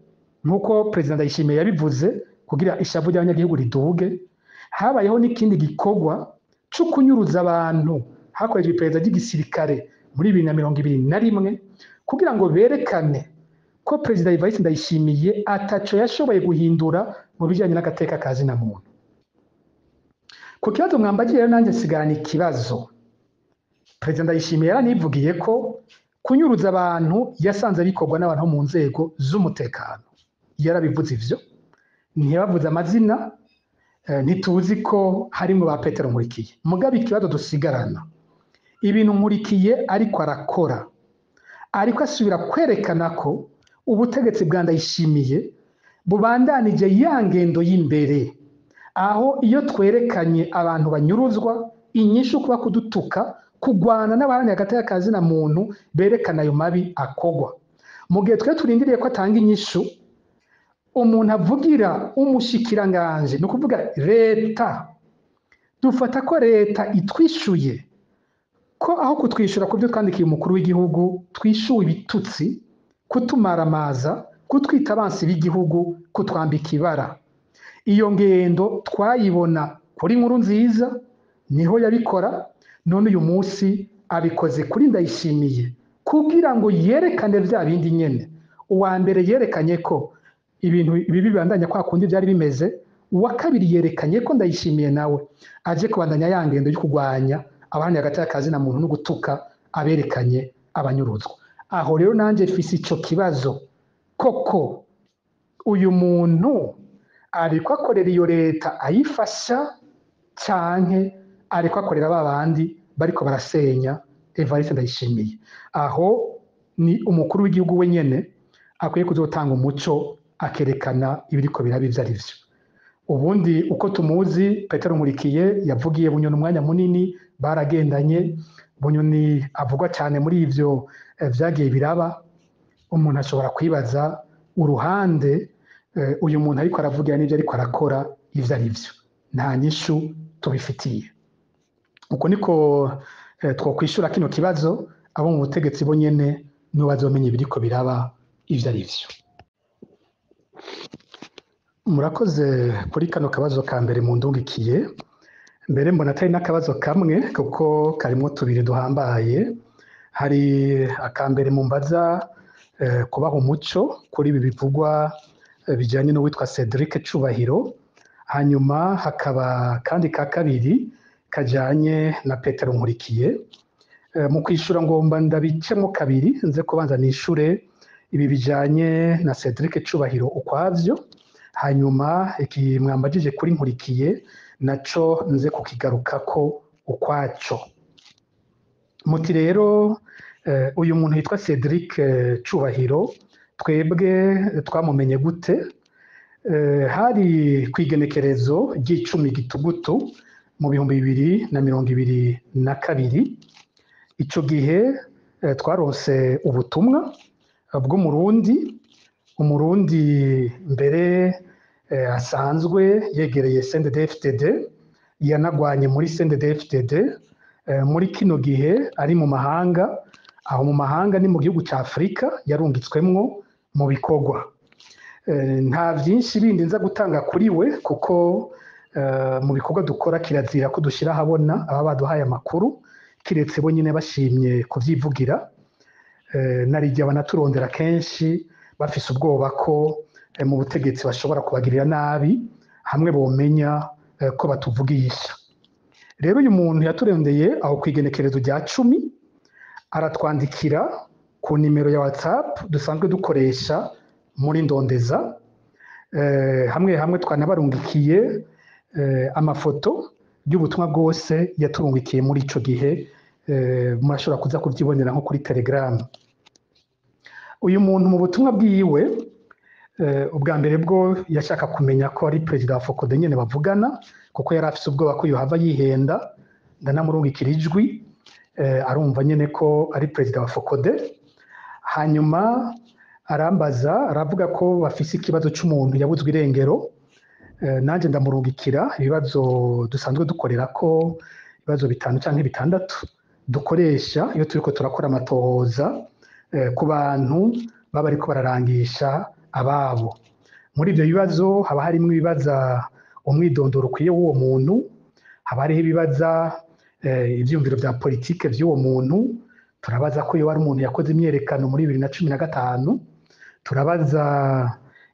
nk'uko Perezida Ndayishimiye yabivuze, kugira ishavu ry'abanyagihugu riduge, habayeho n'ikindi gikorwa cyo kunyuruza abantu hakoreshejwe iperereza ry'igisirikare muri 2021, kugira ngo berekane ko Perezida Evariste Ndayishimiye ataco yashoboye guhindura mu bijanye n'agateka ka zina muntu. Ku kibazo mwambagiye rero, nanjye nsigarana ikibazo. Perezida Ndayishimiye yaranivugiye ko kunyuruza abantu yasanze bikorwa n'abantu bo mu nzego z'umutekano. Yarabivuze ivyo, ntiyabavuze amazina, ntituzi ko harimwo ba Petero Nkurikiye. Mugabe ikibazo dusigarana, ibintu Nkurikiye ariko arakora, ariko asubira kwerekana ko ubutegetsi bwa Ndayishimiye bubandanije ya ngendo y'imbere, aho iyo twerekanye abantu banyuruzwa, inyishu kuba kudutuka, kugwana n'abaharanira agateka ka zina muntu berekana ayo mabi akogwa. Mu gihe twe turindiriye ko atanga inyishu, umuntu avugira umushikiranganje, ni ukuvuga leta, dufata ko leta itwishuye, ko aho kutwishyura ku byo twandikiye umukuru w'igihugu, twishyuwe ibitutsi, kutumaramaza, kutwita abansi b'igihugu, kutwambika ibara. Iyo ngendo twayibona kuri Nkuru Nziza, niho yabikora, none uyu munsi abikoze kuri Ndayishimiye kugira ngo yerekane bya bindi nyene. Uwa mbere yerekanye ko ibintu bibi bibandanya kwa kundi byari bimeze, uwa kabiri yerekanye ko Ndayishimiye nawe aje kubandanya ya ngendo yo kurwanya abaharanira agateka ka zina muntu no gutuka aberekanye abanyuruzwa. Aho rero nanjye mfise ico kibazo: koko uyu muntu ariko akorera iyo leta ayifasha, canke ariko akorera ba bandi bariko barasenya Evariste Ndayishimiye? Aho ni umukuru w'igihugu wenyene akwiye kuzotanga umuco, akerekana ibiriko biraba ivyo ari vyo. Ubundi uko tumuzi, Petero Nkurikiye yavugiye Bunyoni umwanya munini, baragendanye. Bunyoni avugwa cyane muri ivyo vyagiye biraba. Umuntu ashobora kwibaza uruhande uyu muntu ariko aravugira n'ibyo ariko arakora ivyo ari vyo. Nta nyishu tubifitiye. Uko niko twokwishura kino kibazo. Abo mu butegetsi bo nyene nibo bazomenya ibiriko biraba ivyo ari vyo. Murakoze kuri kano kabazo ka mbere mundungikiye. Mbere mbona atari n'akabazo kamwe, kuko karimwo tubiri duhambaye. Hari akambere mumbaza kubaha umuco kuri ibi bivugwa bijyanye n'uwitwa Cedric Cubahiro, hanyuma hakaba kandi ka kabiri kajyanye na Petero Nkurikiye. Mu kwishura ngomba ndabicemo kabiri, nze kubanza nishure ibi bijyanye na Cedric Cubahiro ukwavyo, hanyuma iki mwambajije kuri Nkurikiye naco nze kukigarukako ukwaco. Muti rero uyu muntu yitwa Cedric Cubahiro twebwe twamumenye gute? Hari ku igenekerezo ry'10 Gitugutu mu 2022. Ico gihe twaronse ubutumwa bw'Umurundi, Umurundi mbere asanzwe yegereye CNDD-FDD, yanagwanye muri CNDD-FDD, muri kino gihe ari mu mahanga. Aho mu mahanga ni mu gihugu ca Afurika yarungitswemwo. mu bikorwa. Nta vyinshi bindi nza gutanga kuri we, kuko mu bikorwa dukora kirazira ko dushira ahabona aba baduhaye amakuru, kiretse bo nyine bashimye kuvyivugira. Narirya banaturondera kenshi bafise ubwoba ko mu butegetsi bashobora kubagirira nabi hamwe bomenya ko batuvugisha. Rero uyu muntu yaturondeye aho kw'igenekerezo rya 10, aratwandikira ku nimero ya WhatsApp dusanzwe dukoresha muri Ndondeza. Hamwe hamwe twanabarungikiye amafoto y'ubutumwa bwose yaturungikiye muri ico gihe, murashobora kuza kuvyibonera nko kuri Telegram. Uyu muntu mu butumwa bwiwe, ubwa mbere bwo yashaka kumenya ko ari perezida wa FOCODE nyene bavugana, kuko yari afise ubwoba ko yohava yihenda. Ndanamurungikira ijwi, arumva nyene ko ari perezida wa FOCODE. Hanyuma arambaza, aravuga ko bafise ikibazo c'umuntu yabuzwe irengero. Nanje ndamurungikira ibibazo dusanzwe dukorera, ko ibibazo 5 canke 6 dukoresha iyo turiko turakora amatohoza ku bantu baba bariko bararangisha ababo. Muri ivyo bibazo haba harimwo ibibaza umwidondoro ukwiye w'uwo muntu, haba hariho ibibaza ivyiyumviro vya politike vy'uwo muntu. Turabaza ko yoba ari umuntu yakoze imyerekano muri 2015, turabaza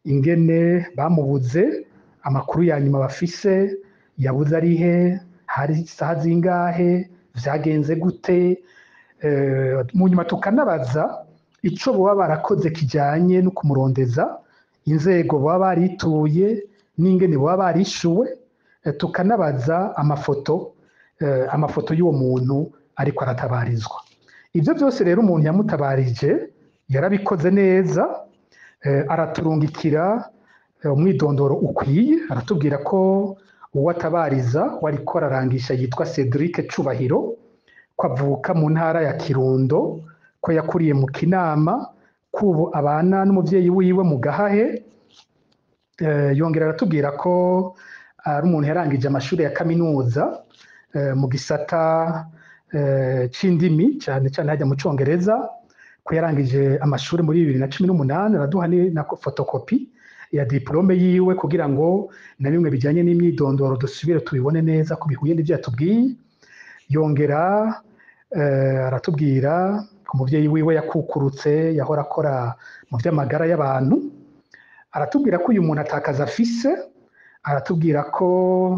ingene bamubuze, amakuru ya nyuma bafise, yabuze arihe, hari isaha zingahe, vyagenze gute. Mu nyuma tukanabaza ico boba barakoze kijanye no kumurondeza, inzego boba barituye n'ingene boba barishuwe. Tukanabaza amafoto y'uwo muntu ariko aratabarizwa. Ivyo vyose rero umuntu yamutabarije yarabikoze neza, araturungikira umwidondoro ukwiye, aratubwira ko uwo atabariza wariko ararangisha yitwa Cedric Cubahiro, ko avuka mu ntara ya Kirundo, ko yakuriye mu Kinama, ko ubu abana n'umuvyeyi wiwe mu Gahahe. Yongera aratubwira ko ari umuntu yarangije amashuri ya kaminuza mu gisata c'indimi, cane cane hajya mu Congereza, ko yarangije amashuri muri 2018. Araduha na fotokopi ya diplome yiwe kugira ngo na bimwe bijyanye n'imyidondoro dusubire tubibone neza ko bihuye n'ivyo yatubwiye. Yongera aratubwira ko umuvyeyi wiwe yakukurutse, yahora akora mu vy'amagara y'abantu. Aratubwira ko uyu muntu atakaza afise, aratubwira ko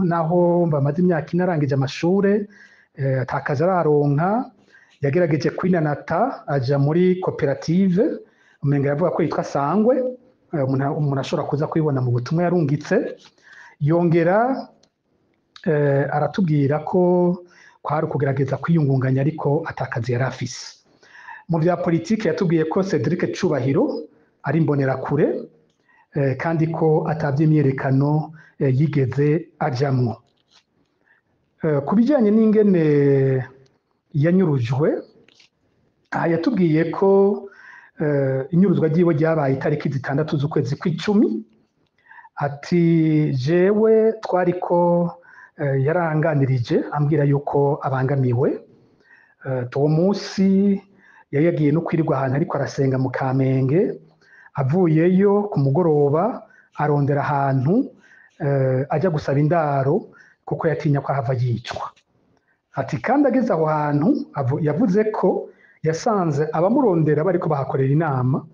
naho bamaze imyaka 4 arangije amashure, atakaza araronka, yagerageje kwinanata aja muri koperative, umenga yavuga ko yitwa Sangwe, umuntu ashobora kuza kubibona mu butumwa yarungitse. Yongera aratubwira ko kwari ukugerageza kwiyungunganya ariko atakazi yari afise. Mu vya politike yatubwiye ko Cedric Cubahiro ari imbonerakure, kandi ko atavy'imyerekano yigeze ajamwo. Ku bijanye n'ingene yanyurujwe, aha yatubwiye ko inyuruzwa ryiwe ryabaye itariki 6 z'ukwezi kw'icumi. Ati jewe twariko yaranganirije ambwira yuko abangamiwe. Uwo munsi yari yagiye no kwirirwa ahantu ariko arasenga mu Kamenge, avuyeyo ku mugoroba arondera ahantu ajya gusaba indaro kuko yatinya ko ahava yicwa. Ati kandi ageze aho hantu yavuze ko yasanze abamurondera bariko bahakorera inama,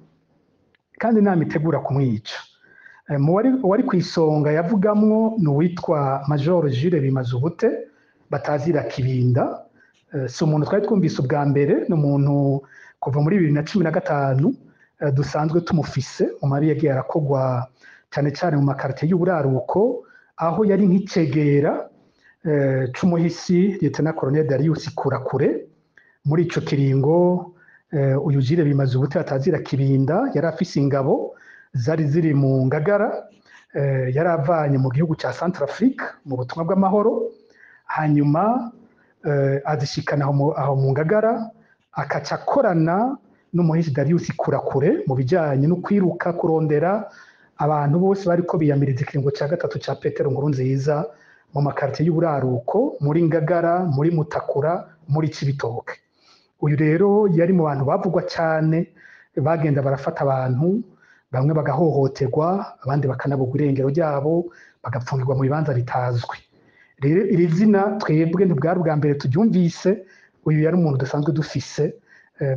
kandi inama itegura kumwica. Uwari kw'isonga yavugamwo ni uwitwa Major Jules Bimazubute batazira Kibinda. Si umuntu twari twumvise ubwa mbere, ni umuntu kuva muri 2015 dusanzwe tumufise mu mabi yagiye arakogwa cyane cyane mu makarite y'uburaruko, aho yari nk'icegera c'umuhisi Lieutenant Colonel Darius Kurakure. Muri ico kiringo uyu Jules Bimazubute batazira Kibinda yari afise ingabo zari ziri mu Ngagara, yari avanye mu gihugu ca Centrafrique mu butumwa bw'amahoro, hanyuma azishikana aho mu Ngagara, akaca akorana n'umuhisi Darius Kurakure mu bijanye no kwiruka kurondera abantu bose bariko biyamiriza ikiringo ca 3 ca Petero Nkurunziza mu makarite y'uburaruko, muri Ngagara, muri Mutakura, muri Cibitoke. Uyu rero yari mu bantu bavugwa cyane, bagenda barafata abantu Bamwe bagahohoterwa, abandi bakanabugwa irengero ryabo, bagapfungirwa mu bibanza bitazwi. Rero iri zina twebwe ntibwari ubwa mbere turyumvise. Uyu yari umuntu dusanzwe dufise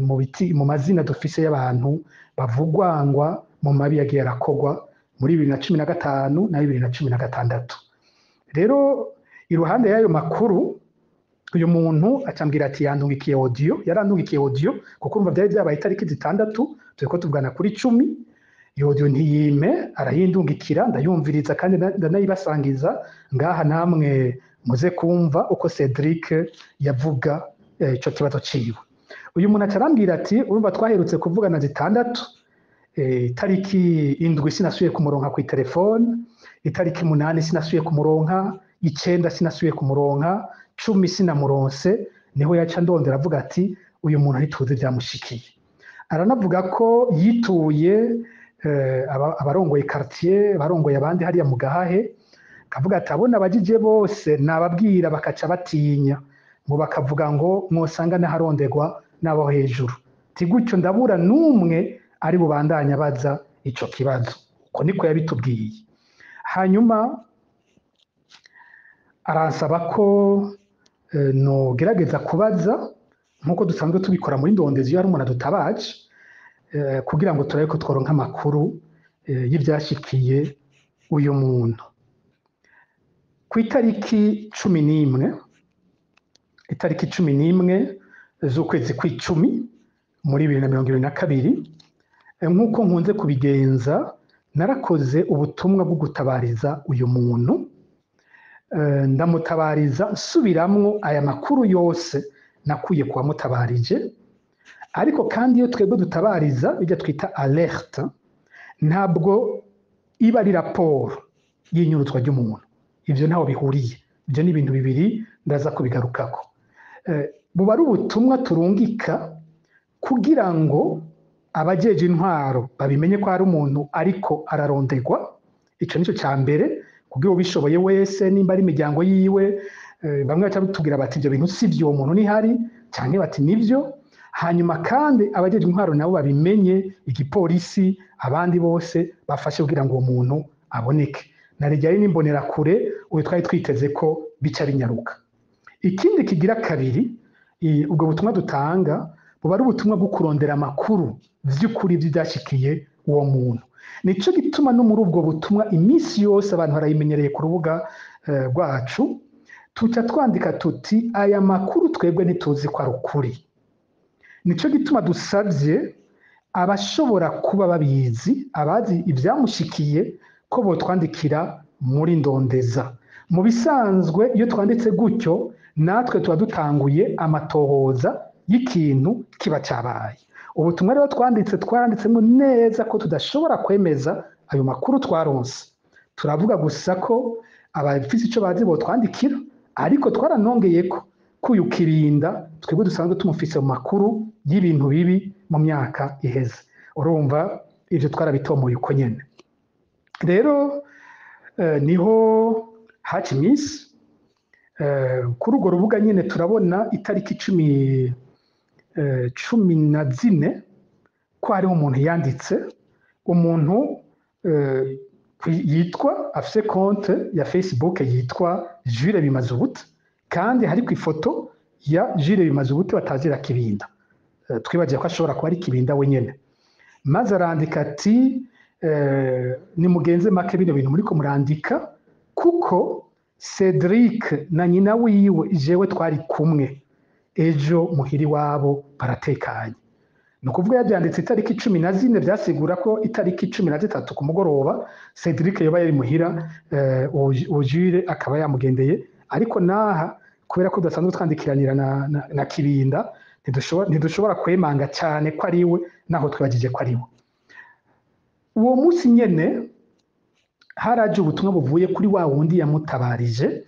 mu biti, mu mazina dufise y'abantu bavugwangwa mu mabi yagiye arakogwa muri 2015 na 2016. Rero iruhande y'ayo makuru, uyu muntu acambwira ati yandungikiye audio, yarandungikiye audio kuko urumva byari byabaye itariki 6, turiko tuvugana kuri 10. Iyo audio ntiyime, arayindungikira, ndayumviriza kandi ndanayibasangiza ngaha, namwe muze kumva uko Cedric yavuga ico kibazo ciwe. Uyu muntu acarambwira ati urumva twaherutse kuvugana 6, itariki 7 sinasubiye kumuronka kuri telefone, itariki 8 sinasubiye kumuronka, 9 sinasubiye kumuronka, 10 sinamuronse. Niho yaca ndondera avuga ati uyu muntu ntituzi vyamushikiye. Aranavuga ko yituye abarongoye quartier, abarongoye abandi hariya mu Gahahe, akavuga ati abona abajije bose nababwira bakaca batinya, ngo bakavuga ngo mwosanga naharondegwa n'abo hejuru, ti gutyo ndabura n'umwe ari bubandanya baza ico kibazo. Uko niko yabitubwiye. Hanyuma aransaba ko nogerageza kubaza nk'uko dusanzwe tubikora muri Ndondezi iyo hari umuntu adutabaje, kugira ngo turabe ko tworonka amakuru y'ivyashikiye uyu muntu. Ku itariki 11, itariki 11 z'ukwezi kw'icumi muri 2022, nk'uko nkunze kubigenza, narakoze ubutumwa bwo gutabariza uyu muntu. Ndamutabariza nsubiramwo aya makuru yose nakuye ku wamutabarije. Ariko kandi iyo twebwe dutabariza ibyo twita alerte, ntabwo iba ari raporo y'inyuruzwa ry'umuntu, ivyo ntaho bihuriye, ivyo ni ibintu bibiri, ndaza kubigarukako. Buba ari ubutumwa turungika kugira ngo abajeje intwaro babimenye ko hari umuntu ariko ararondegwa. Ico nico ca mbere, kugira ubishoboye wese, nimba ari imiryango yiwe, bamwe baca batubwira bati ivyo bintu si vyo, uwo muntu ntihari, canke bati nivyo. Hanyuma kandi abajeje intwaro nabo babimenye, igipolisi, abandi bose bafashe kugira ngo uwo muntu aboneke. Naryo ari n'imbonerakure, uyu twari twiteze ko bica binyaruka. Ikindi kigira kabiri, ubwo butumwa dutanga buba ari ubutumwa bwo kurondera amakuru vy'ukuri vy'ivyashikiye uwo muntu. Nico gituma no muri ubwo butumwa iminsi yose abantu barayimenyereye ku rubuga rwacu, tuca twandika tuti aya makuru twebwe ntituzi ko ari ukuri. Nico gituma dusavye abashobora kuba babizi, abazi ivyamushikiye, ko botwandikira muri Ndondeza. Mu bisanzwe iyo twanditse gutyo, natwe tuba dutanguye amatohoza y'ikintu kiba cabaye. Ubutumwa rero twanditse, twaranditsemo neza ko tudashobora kwemeza ayo makuru twaronse. Turavuga gusa ko abafise ico bazi botwandikira, ariko twaranongeye ko kuyu Kirinda twebwe dusanzwe tumufise mu makuru y'ibintu bibi mu myaka iheze. Urumva ivyo twarabitomoye uko nyene. Rero niho haca iminsi, kuri urwo rubuga nyene turabona itariki 14 ko hariho umuntu yanditse, umuntu yitwa, afise konte ya Facebook yitwa Jules Bimazubuta, kandi hari ku ifoto ya Jules Bimazubuta batazira Kibinda. Twibagiye ko ashobora kuba ari Kibinda wenyene. Maze arandika ati nimugenze make bino bintu muriko murandika, kuko Cedric na nyina wiwe jewe twari kumwe ejo muhiri wabo baratekanye. Ni ukuvuga yabyanditse itariki 14, vyasigura ko itariki 13 ku mugoroba Cedric yoba yari muhira, uwo Jules akaba yamugendeye. Ariko naha kubera ko tudasanzwe twandikiranira na Kirinda, ntidushobora kwemanga cyane ko ari we, naho twibagije ko ari we. Uwo munsi nyene haraje ubutumwa buvuye kuri wa wundi yamutabarije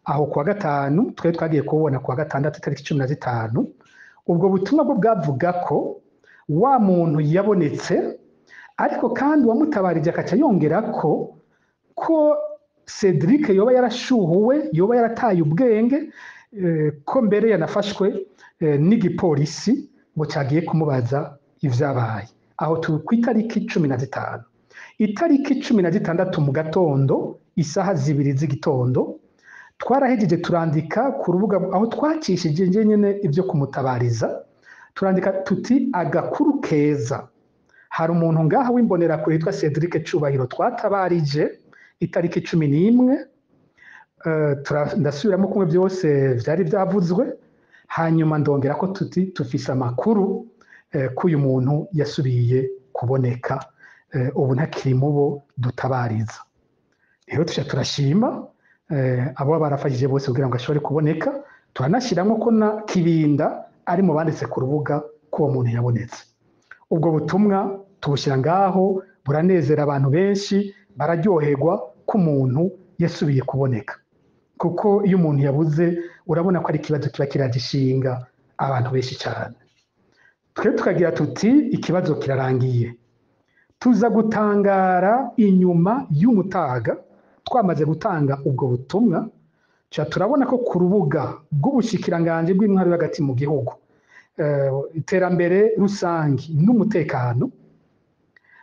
aho kuwa gatanu, twari twagiye kubona kuwa gatandatu itariki 15. Ubwo butumwa bwo bwavuga ko wa muntu yabonetse, ariko kandi uwamutabarije akaca yongera ko Cedric yoba yarashuhuwe, yoba yarataye ubwenge, ko mbere yanafashwe n'igipolisi ngo cagiye kumubaza ivyabaye. Aho turi ku itariki 15. Itariki 16 mu gatondo, isaha 2 z'igitondo, twarahejeje turandika ku rubuga aho twacishije nyene ivyo kumutabariza, turandika tuti agakuru keza, hari umuntu ngaha w'imbonerakure yitwa Cedric Cubahiro twatabarije itariki 11. Ndasubiramo kumwe byose vyari vyavuzwe, hanyuma ndongera ko tuti tufise amakuru ko uyu muntu yasubiye kuboneka, ubu ntakiri mubo dutabariza. Rero tuca turashima abo barafashije bose kugira ngo ashobore kuboneka, turanashiramwo ko na Kibinda ari mu banditse ku rubuga ko uwo muntu yabonetse. Ubwo butumwa tubushyira ngaho, buranezera abantu benshi, bararyoherwa ko umuntu yasubiye kuboneka, kuko iyo umuntu yabuze urabona ko ari ikibazo kiba kiragishinga abantu benshi cyane. Twe tukagira tuti ikibazo kirarangiye. Tuza gutangara inyuma y'umutaga twamaze gutanga ubwo butumwa, turabona ko ku rubuga rw'ubushikiranganje bw'intwaro hagati mu gihugu, iterambere rusangi n'umutekano,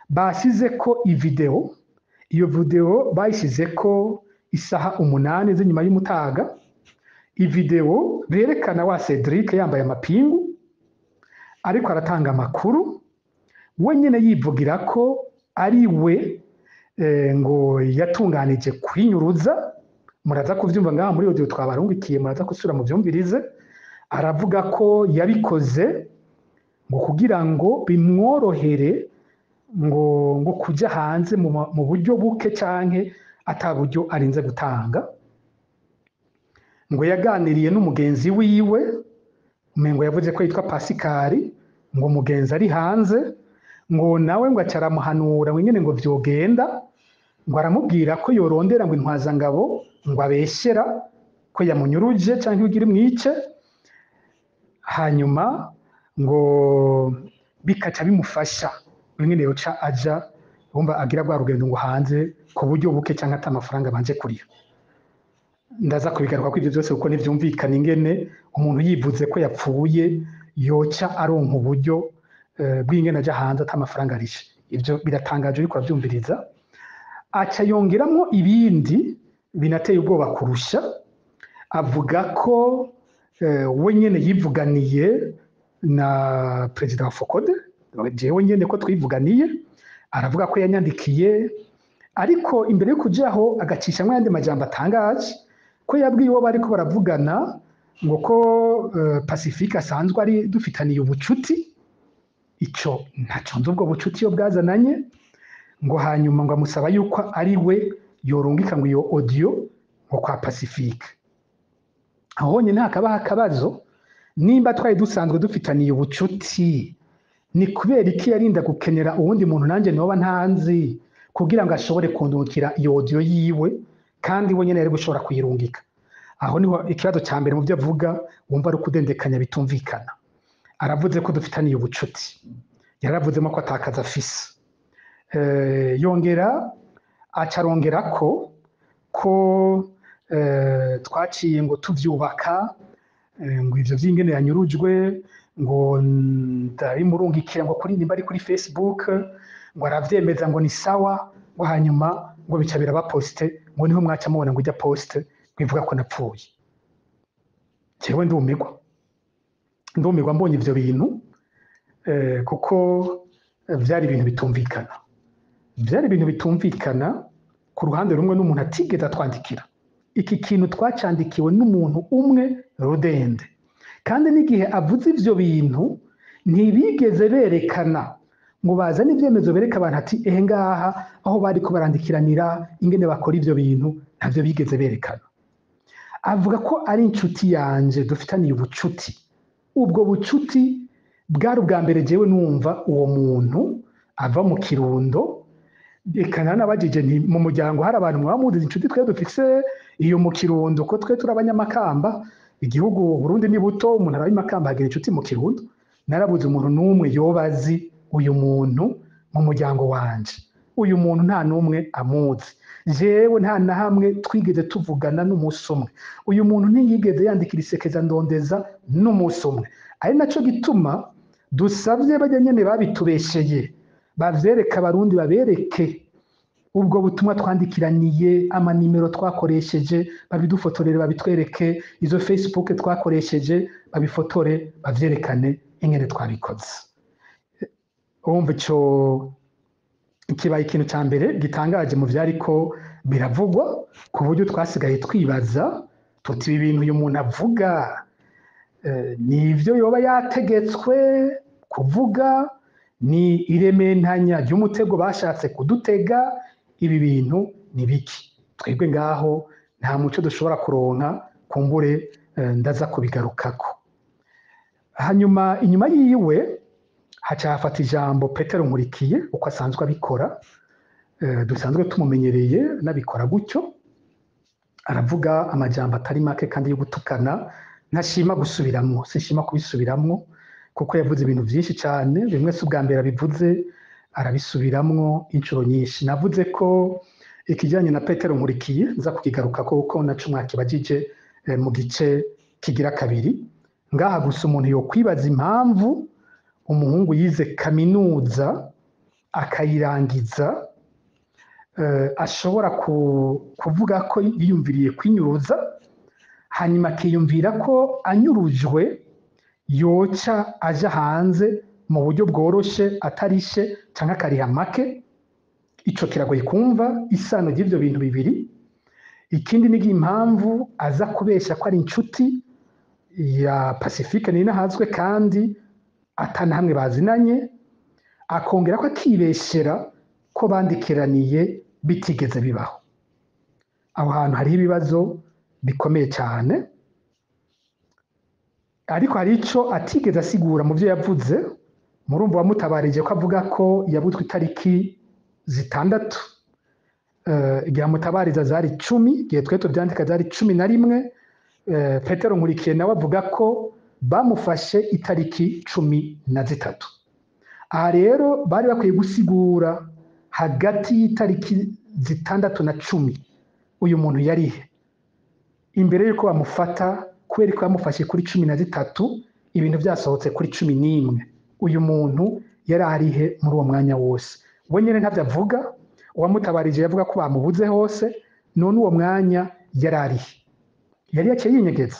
basize ko ivideo. Iyo video bayisize ko isaha 8 z'inyuma y'umutaga, ivideo berekana wa Cedric yambaye amapingu ariko aratanga amakuru, we nyene yivugira ko ari we ngo yatunganije kwinyuruza. Muraza kuvyumva ngaha muri audio twabarungikiye, muraza gusubira mu vyumvirize. Aravuga ko yabikoze ngo kugira ngo bimworohere ngo kuja hanze mu buryo buke canke ata buryo arinze gutanga. Ngo yaganiriye n'umugenzi wiwe, umengo yavuze ko yitwa Pasikari, ngo mugenzi ari hanze, ngo nawe ngo acaramuhanura ngo ingene ngo vyogenda, ngo aramubwira ko yorondera ngo intwazangabo ngo abeshera ko yamunyuruje canke ugira imwice, hanyuma ngo bikaca bimufasha ingene yoca aja wumva agira rwa rugendo ngo hanze ku buryo buke canke ata amafaranga banje kuriha. Ndaza kubigaruka ko ivyo vyose kuko ntivyumvikana ingene umuntu yivuze ko yapfuye yoca aronka uburyo bw'ingene aja hanze ata amafaranga arishe. Ivyo biratangaje uriko uravyumviriza. Aca yongeramwo ibindi binateye ubwoba kurusha, avuga ko we nyene yivuganiye na perezida wa Fokode, jewe nyene ko twivuganiye, aravuga ko yanyandikiye, ariko imbere yo kujaho agacishamwo ayandi majambo atangaje, ko yabwiye uwo bariko baravugana ngo ko Pacifique asanzwe ari dufitaniye ubucuti, ico ntaco nzi ubwo bucuti iyo bwazananye, ngo hanyuma ngo amusaba yuko ari we yorungika ngo iyo audio ngo kwa Pacifique. Aho honyene hakabaho akabazo, nimba twari dusanzwe dufitaniye ubucuti, ni kubera iki yarinda gukenera uwundi muntu nanje noba ntanzi kugira ngo ashobore kundungikira iyo audio yiwe, kandi we nyene yari gushobora kuyirungika. Aho niho ikibazo ca mbere mu byo avuga wumva ari ukudendekanya bitumvikana. Aravuze ko dufitaniye ubucuti, yaravuzemo ko atakaza afise. Yongera acarongera ko twaciye ngo tuvyubaka, ngo ivyo vy'ingene yanyurujwe ngo ndabimurungikira ngo kuri nimba ari kuri Facebook, ngo aravyemeza ngo ni sawa, ngo hanyuma ngo bica biraba poste, ngo niho mwaca mubona ngo ijya poste ngo ivuga ko napfuye. Jewe ndumirwa mbonye ivyo bintu, kuko vyari ibintu bitumvikana, vyari ibintu bitumvikana ku ruhande rumwe n'umuntu atigeze atwandikira. Iki kintu twacandikiwe n'umuntu umwe rudende, kandi n'igihe avuze ivyo bintu ntibigeze berekana ngo bazane ivyemezo bereka abantu ati ehe ngaha aho bariko barandikiranira ingene bakora ivyo bintu, ntavyo bigeze berekana. Avuga ko ari inshuti yanje dufitaniye ubucuti. Ubwo bucuti bwari ubwa mbere jewe numva uwo muntu ava mu Kirundo. Reka nanabajije nti mu muryango hari abantu mwaba muzi inshuti twe dufise iyo mu Kirundo, ko twe turi abanyamakamba, igihugu Burundi ni buto, umuntu araba imakamba agira inshuti mu Kirundo. Narabuze umuntu n'umwe yoba azi uyu muntu mu muryango wanje, uyu muntu nta n'umwe amuzi, jewe nta na hamwe twigeze tuvugana n'umunsi umwe, uyu muntu ntiyigeze yandikira isekeza ndondeza n'umunsi umwe. Ari naco gituma dusavye bajya nyene babitubesheye bavyereka abarundi, babereke Ubwo butumwa twandikiraniye, amanimero twakoresheje babidufotorere babitwereke, izo Facebook twakoresheje babifotore bavyerekane ingene twabikoze. Urumva ico kibaye ikintu ca mbere gitangaje mu vyariko biravugwa, ku buryo twasigaye twibaza tuti ibi bintu uyu muntu avuga nivyo yoba yategetswe kuvuga, ni irementanya ry'umutego bashatse kudutega, ibi bintu ni biki? Twebwe ngaho nta muco dushobora kuronka, kumbure ndaza kubigarukako. Hanyuma inyuma yiwe haca hafata ijambo Petero Nkurikiye, uko asanzwe abikora, dusanzwe tumumenyereye nabikora gutyo. Aravuga amajambo atari make kandi yo gutukana, ntashima gusubiramwo, sinshima kubisubiramwo kuko yavuze ibintu vyinshi cane, bimwe si ubwa mbere abivuze, arabisubiramwo inshuro nyinshi. Navuze ko ikijanye na Petero Nkurikiye nza kukigarukako kuko naco mwakibajije mu gice kigira kabiri. Ngaha gusa umuntu yokwibaza impamvu umuhungu yize kaminuza akayirangiza, ashobora kuvuga ko yiyumviriye kwinyuruza, hanyuma akiyumvira ko anyurujwe yoca aja hanze mu buryo bworoshe atarishe canke akariha make. Ico kiragoye kumva isano ry'ivyo bintu bibiri. Ikindi ni impamvu aza kubesha ko ari inshuti ya Pacifique Nininahazwe kandi atanahamwe bazinanye, akongera ko akibeshera ko bandikiraniye bitigeze bibaho. Aho hantu hariho ibibazo bikomeye cyane, ariko hari ico atigeze asigura mu byo yavuze. Murumva wamutabarije ko avuga ko yabutwe itariki 6, igihe amutabariza zari 10, igihe twe tuvyandika zari 11. Petero Nkurikiye nawe avuga ko bamufashe itariki 13. Aha rero bari bakwiye gusigura hagati y'itariki 6 na 10 uyu muntu yarihe imbere yuko bamufata, kubera ko bamufashe kuri 13 ibintu vyasohotse kuri 11. Uyu muntu yari arihe muri uwo mwanya wose? We nyene ntavyo avuga, uwamutabarije yavuga ko bamubuze hose, none uwo mwanya yari arihe? Yari yaciye yinyegeza.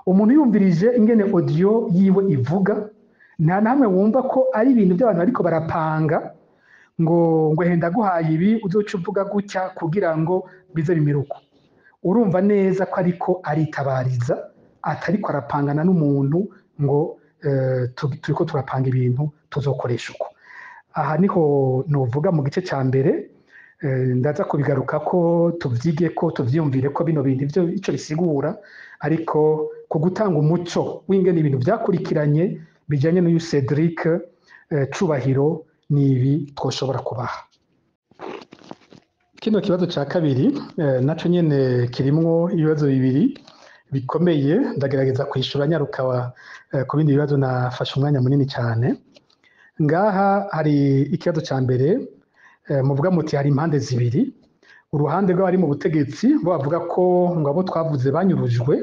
Umuntu yumvirije ingene audio yiwe ivuga, nta namwe wumva ko ari ibintu by'abantu bariko barapanga ngo henda guhaye ibi uzoca uvuga gutya kugira ngo bize bimiruko. Urumva neza ko ariko aritabariza, atariko arapangana n'umuntu ngo turiko turapanga ibintu tuzokoresha uko. Aha niho novuga mu gice ca mbere, ndaza kubigaruka ko tuvyige ko tuvyiyumvire ko bino bintu ivyo ico bisigura, ariko ku gutanga umuco w'ingene ibintu vyakurikiranye bijanye n'uyu Cedric Cubahiro nibi twoshobora kubaha. Kino kibazo ca kabiri naco nyene kirimwo ibibazo bibiri bikomeye, ndagerageza kwishura nyaruka ku bindi bibazo nafashe umwanya munini cyane. Ngaha hari ikibazo ca mbere, muvuga muti hari impande zibiri. Uruhande rw'abari mu butegetsi bo bavuga ko ngo abo twavuze banyurujwe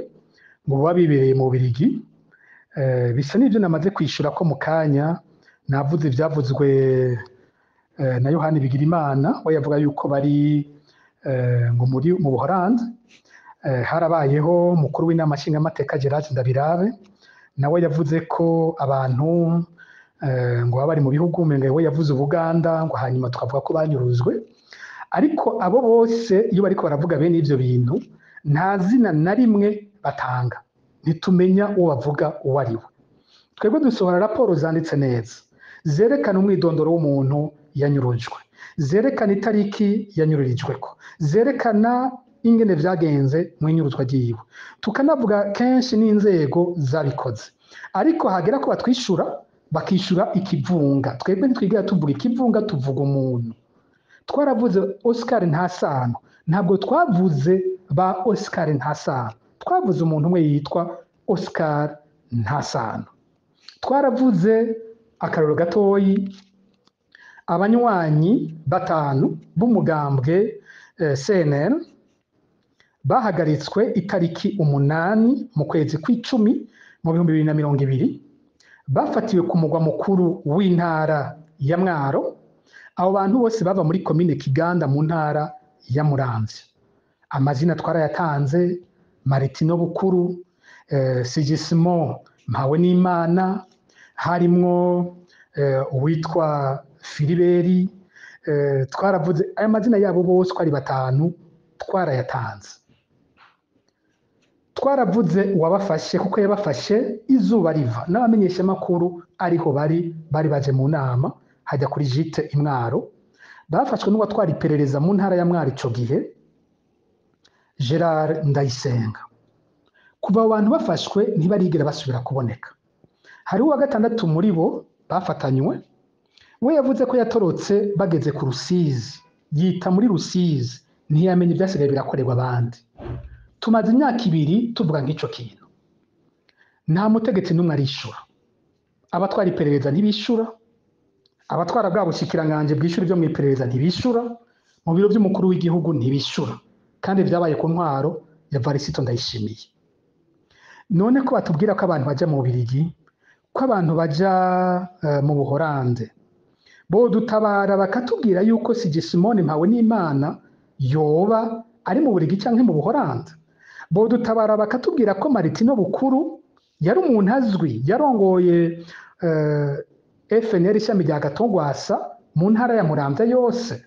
ngo baba bibereye mu Bubiligi. Bisa n'ivyo namaze kwishura ko mu kanya navuze ivyavuzwe na Yohani Bigirimana, we yavuga yuko bari ngo muri mu Buholandi. Harabayeho mukuru w'inama nshingamateka Gerard Ndabirabe, nawe yavuze ko abantu ngo baba bari mu bihugu, umenga we yavuze Ubuganda, ngo hanyuma tukavuga ko banyuruzwe. Ariko abo bose iyo bariko baravuga bene ivyo bintu nta zina na rimwe batanga, ntitumenya uwo bavuga uwo ari we. Twebwe dusohora raporo zanditse neza zerekana umwidondoro w'umuntu yanyurujwe, zerekana itariki yanyururijweko, zerekana ingene vyagenze mu inyuruzwa ryiwe, tukanavuga kenshi n'inzego zabikoze. Ariko hagera ko batwishura bakishura ikivunga. Twebwe ntitwigera tuvuga ikivunga, tuvuga umuntu. Twaravuze Oscar Ntasano, ntabwo twavuze ba Oscar Ntasano, twavuze umuntu umwe yitwa Oscar Ntasano. Twaravuze akarorero gatoyi, abanywanyi 5 b'umugambwe CNL bahagaritswe itariki 8 mu kwezi kw'icumi mu 2020, bafatiwe ku mugwa mukuru w'intara ya Mwaro. Abo bantu bose bava muri komine Kiganda mu ntara ya Muramvya. Amazina twarayatanze: Maritino Bukuru, Sigismond Mpawenimana, harimwo uwitwa Filiberi. Twaravuze aya mazina yabo bose uko ari batanu, twarayatanze. Twaravuze uwabafashe, kuko yabafashe izuba riva, n'abamenyeshamakuru ariho bari baje mu nama hajya kuri jite imwaro. Bafashwe n'uwatwara iperereza mu ntara ya Mwaro ico gihe, Gerard Ndayisenga. Kuva abo bantu bafashwe, ntibarigera basubira kuboneka. Hariho uwa gatandatu muri bo bafatanywe, we yavuze ko yatorotse bageze ku Rusizi, yita muri Rusizi, ntiyamenya ibyasigaye birakorerwa abandi. Tumaze imyaka 2 tuvuga nk'ico kintu, nta mutegetsi n'umwe arishura. Abatwara iperereza ntibishura, abatwara bwa bushikiranganji bw'ishuri byo mu iperereza ntibishura, mu biro by'umukuru w'igihugu ntibishura, kandi byabaye ku ntwaro ya Varisito Ndayishimiye. None ko batubwira ko abantu baja mu Bubirigi, ko abantu baja mu Buhorande, bodutabara bakatubwira yuko Sigismond Mpawenimana yoba ari mu Burigi canke mu Buhorande? Bodutabara bakatubwira ko Maritino Bukuru yari umuntu azwi, yarongoye FNL ishami rya Gatongwasa mu ntara ya Muramvya yose,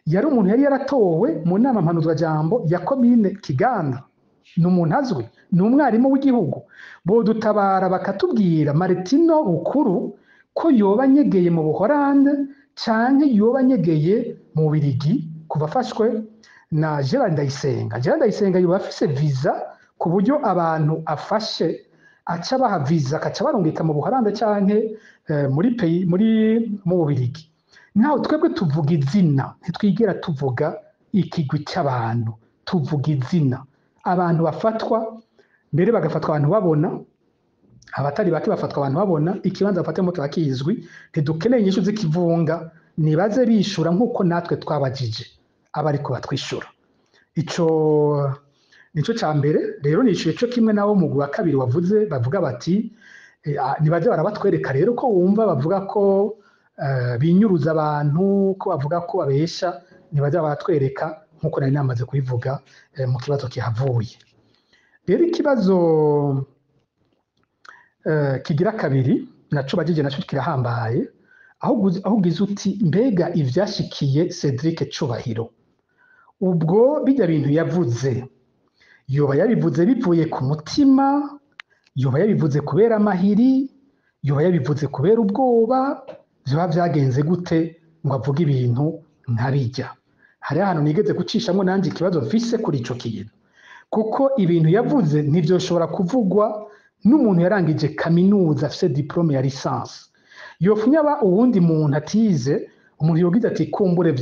yari umuntu yari yaratowe mu nama mpanuzwajambo ya komine Kiganda, ni umuntu azwi, ni umwarimu w'igihugu. Bodutabara bakatubwira Maritino Bukuru ko yoba anyegeye mu Buhorande canke yoba anyegeye mu Bubirigi kuva afashwe na Gerard Ndayisenga. Gerard Ndayisenga yoba afise visa ku buryo abantu afashe aca baha visa, akaca barungika mu Buhorande canke muri pays muri mu Bubirigi. Naho twebwe tuvuga izina, ntitwigera tuvuga ikigwi cy'abantu, tuvuga izina. Abantu bafatwa mbere bagafatwa abantu babona, abatari bake bafatwa abantu babona, ikibanza bafatamo kiba kizwi. Ntidukeneye inyishu z'ikivunga, nibaze bishura nk'uko natwe twabajije abariko batwishura. Ico nico ca mbere. Rero nishuye co kimwe nabo mu wa kabiri wavuze, bavuga bati nibaze barabatwereka. Rero ko wumva bavuga ko binyuruza abantu, ko bavuga ko babesha, nibaze baratwereka nk'uko nari namaze kubivuga mu kibazo kihavuye. Rero ikibazo kigira kabiri naco bagije, naco kirahambaye, aho ugize uti: mbega ivyashikiye Cedric Cubahiro, ubwo bijya bintu yavuze, yoba yabivuze bivuye ku mutima, yoba yabivuze kubera amahiri, yoba yabivuze kubera ubwoba, vyoba vyagenze gute ngo avuge ibintu nkabijya? Hariho ahantu nigeze gucishamwo nanje ikibazo mfise kuri ico kintu, kuko ibintu yavuze ntivyoshobora kuvugwa n'umuntu yarangije kaminuza, afise diplôme ya licence. Yofunya aba uwundi muntu atize, umuntu yogize ati kumbure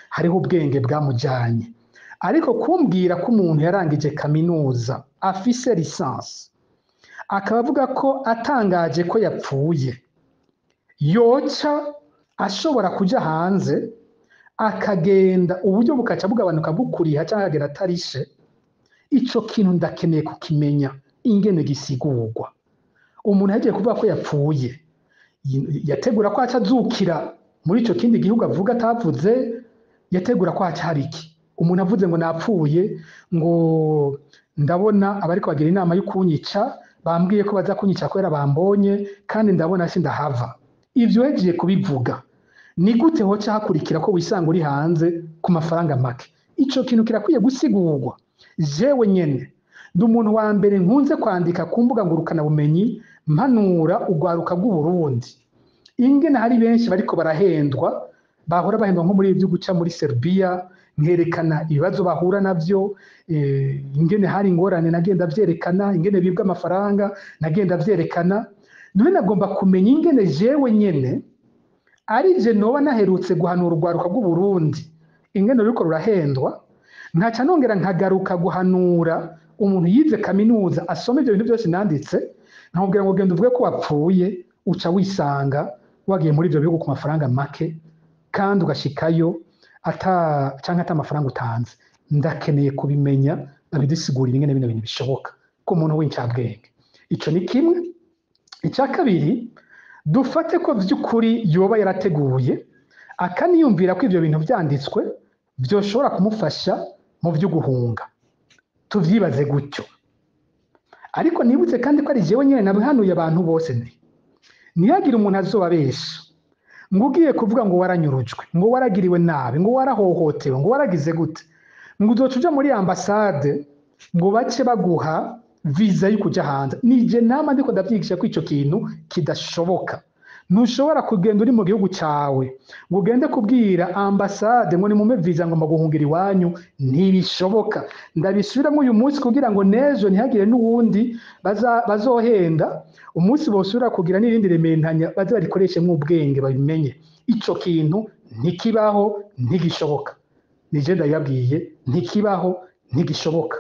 hariho ubwenge bwamujanye. Ariko kumbwira ko umuntu yarangije kaminuza, afise licence, akaba avuga ko atangaje ko yapfuye, yoca ashobora kuja hanze akagenda, uburyo bukaca bugabanuka bukuriha, cyangwa akagenda atarishe, ico kintu ndakeneye kukimenya ingene gisigurwa. Umuntu yagiye kuvuga ko yapfuye, yategura ko aca azukira muri ico kindi gihugu avuga atavuze, yategura ko haca hari iki? Umuntu avuze ngo napfuye, ngo ndabona abariko bagira inama yo kunyica, bambwiye ko baza kunyica kubera bambonye, kandi ndabona sindahava, ivyo yagiye kubivuga, ni gute hoca hakurikira ko wisanga uri hanze ku mafaranga make? Ico kintu kirakwiye gusigurwa. Jewe nyene ndi umuntu wa mbere nkunze kwandika ku mbuga ngurukanabumenyi, mpanura urwaruka rw'Uburundi ingene hari benshi bariko barahendwa, bahora bahendwa nko muri ibi byo guca muri Serbia, nkerekana ibibazo bahura navyo, ingene hari ingorane, nagenda vyerekana ingene bibwa amafaranga, nagenda vyerekana. None nagomba kumenya ingene jewe nyene ari je noba naherutse guhanura urwaruka rw'Uburundi ingene ruriko rurahendwa, nkaca nongera nkagaruka guhanura umuntu yize kaminuza, asoma ibyo bintu byose nanditse, nkamubwira ngo genda uvuge ko wapfuye, uca wisanga wagiye muri ibyo bihugu ku mafaranga make, kandi ugashikayo ata canke ata amafaranga utanze. Ndakeneye kubimenya, babidusigurira ingene bino bintu bishoboka ku muntu w'incabwenge. Ico ni kimwe. Icya kabiri, dufate ko vy'ukuri yoba yarateguye. Akaniyumvira ko ivyo bintu vyanditswe vyoshobora kumufasha mu vyo guhunga. Tuvyibaze gutyo. Ariko nibutse kandi ko ari jewe nyene nabihanuye abantu bose nti ntihagire umuntu azobabesha ngo ugiye kuvuga ngo waranyurujwe, ngo waragiriwe nabi, ngo warahohotewe, ngo waragize gute, ngo uzoca uja muri ambasade ngo bace baguha viza yo kuja hanze. Nije nama ndiko ndavyigisha ko ico kintu kidashoboka. Ntushobora kugenda uri mu gihugu cawe ngo ugende kubwira ambasade ngo nimume viza ngo mbaguhungira iwanyu, ntibishoboka. Ndabisubiramwo uyu munsi kugira ngo n'ejo ntihagire n'uwundi bazohenda, umunsi bosubira kugira n'irindi rementanya baze barikoreshe ubwenge babimenye. Ico kintu ntikibaho, ntigishoboka. Nije ndabibabwiye, ntikibaho, ntigishoboka.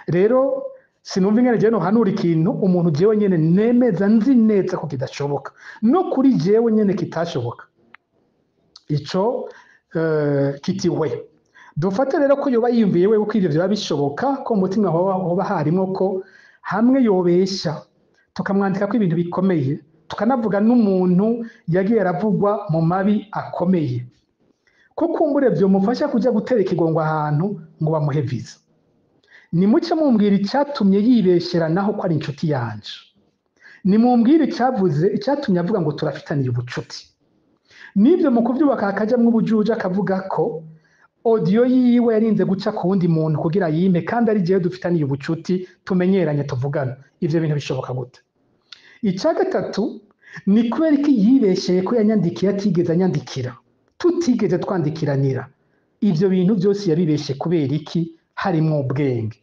Rero sinumva ingene jewe nohanura ikintu umuntu jewe nyene nemeza nzi neza ko kidashoboka, no kuri jewe nyene kitashoboka. Ico kitiwe. Dufate rero ko yoba yiyumviye wewe ko ivyo vyoba bishoboka, ko mu mutima hoba harimwo ko hamwe yobesha tukamwandika ko ibintu bikomeye, tukanavuga n'umuntu yagiye aravugwa mu mabi akomeye, ko kumbure vyomufasha kuja gutera ikigongo ahantu ngo bamuhe viza. Nimuce mumbwira icyatumye yibeshera naho ko ari inshuti yanje. Nimumbwire icyatumye avuga ngo turafitaniye ubucuti. Nibyo mu kuvyubaka hakajamwo ubujuju, akavuga ko audio yiwe yarinze guca ku wundi muntu kugira yime, kandi ari jewe dufitaniye ubucuti, tumenyeranye, tuvugana. Ivyo bintu bishoboka gute? Icya gatatu ni kubera ko yibesheye ko yanyandikiye atigeze anyandikira, tutigeze twandikiranira. Ivyo bintu byose yabibeshe kubera iki? Harimwo ubwenge.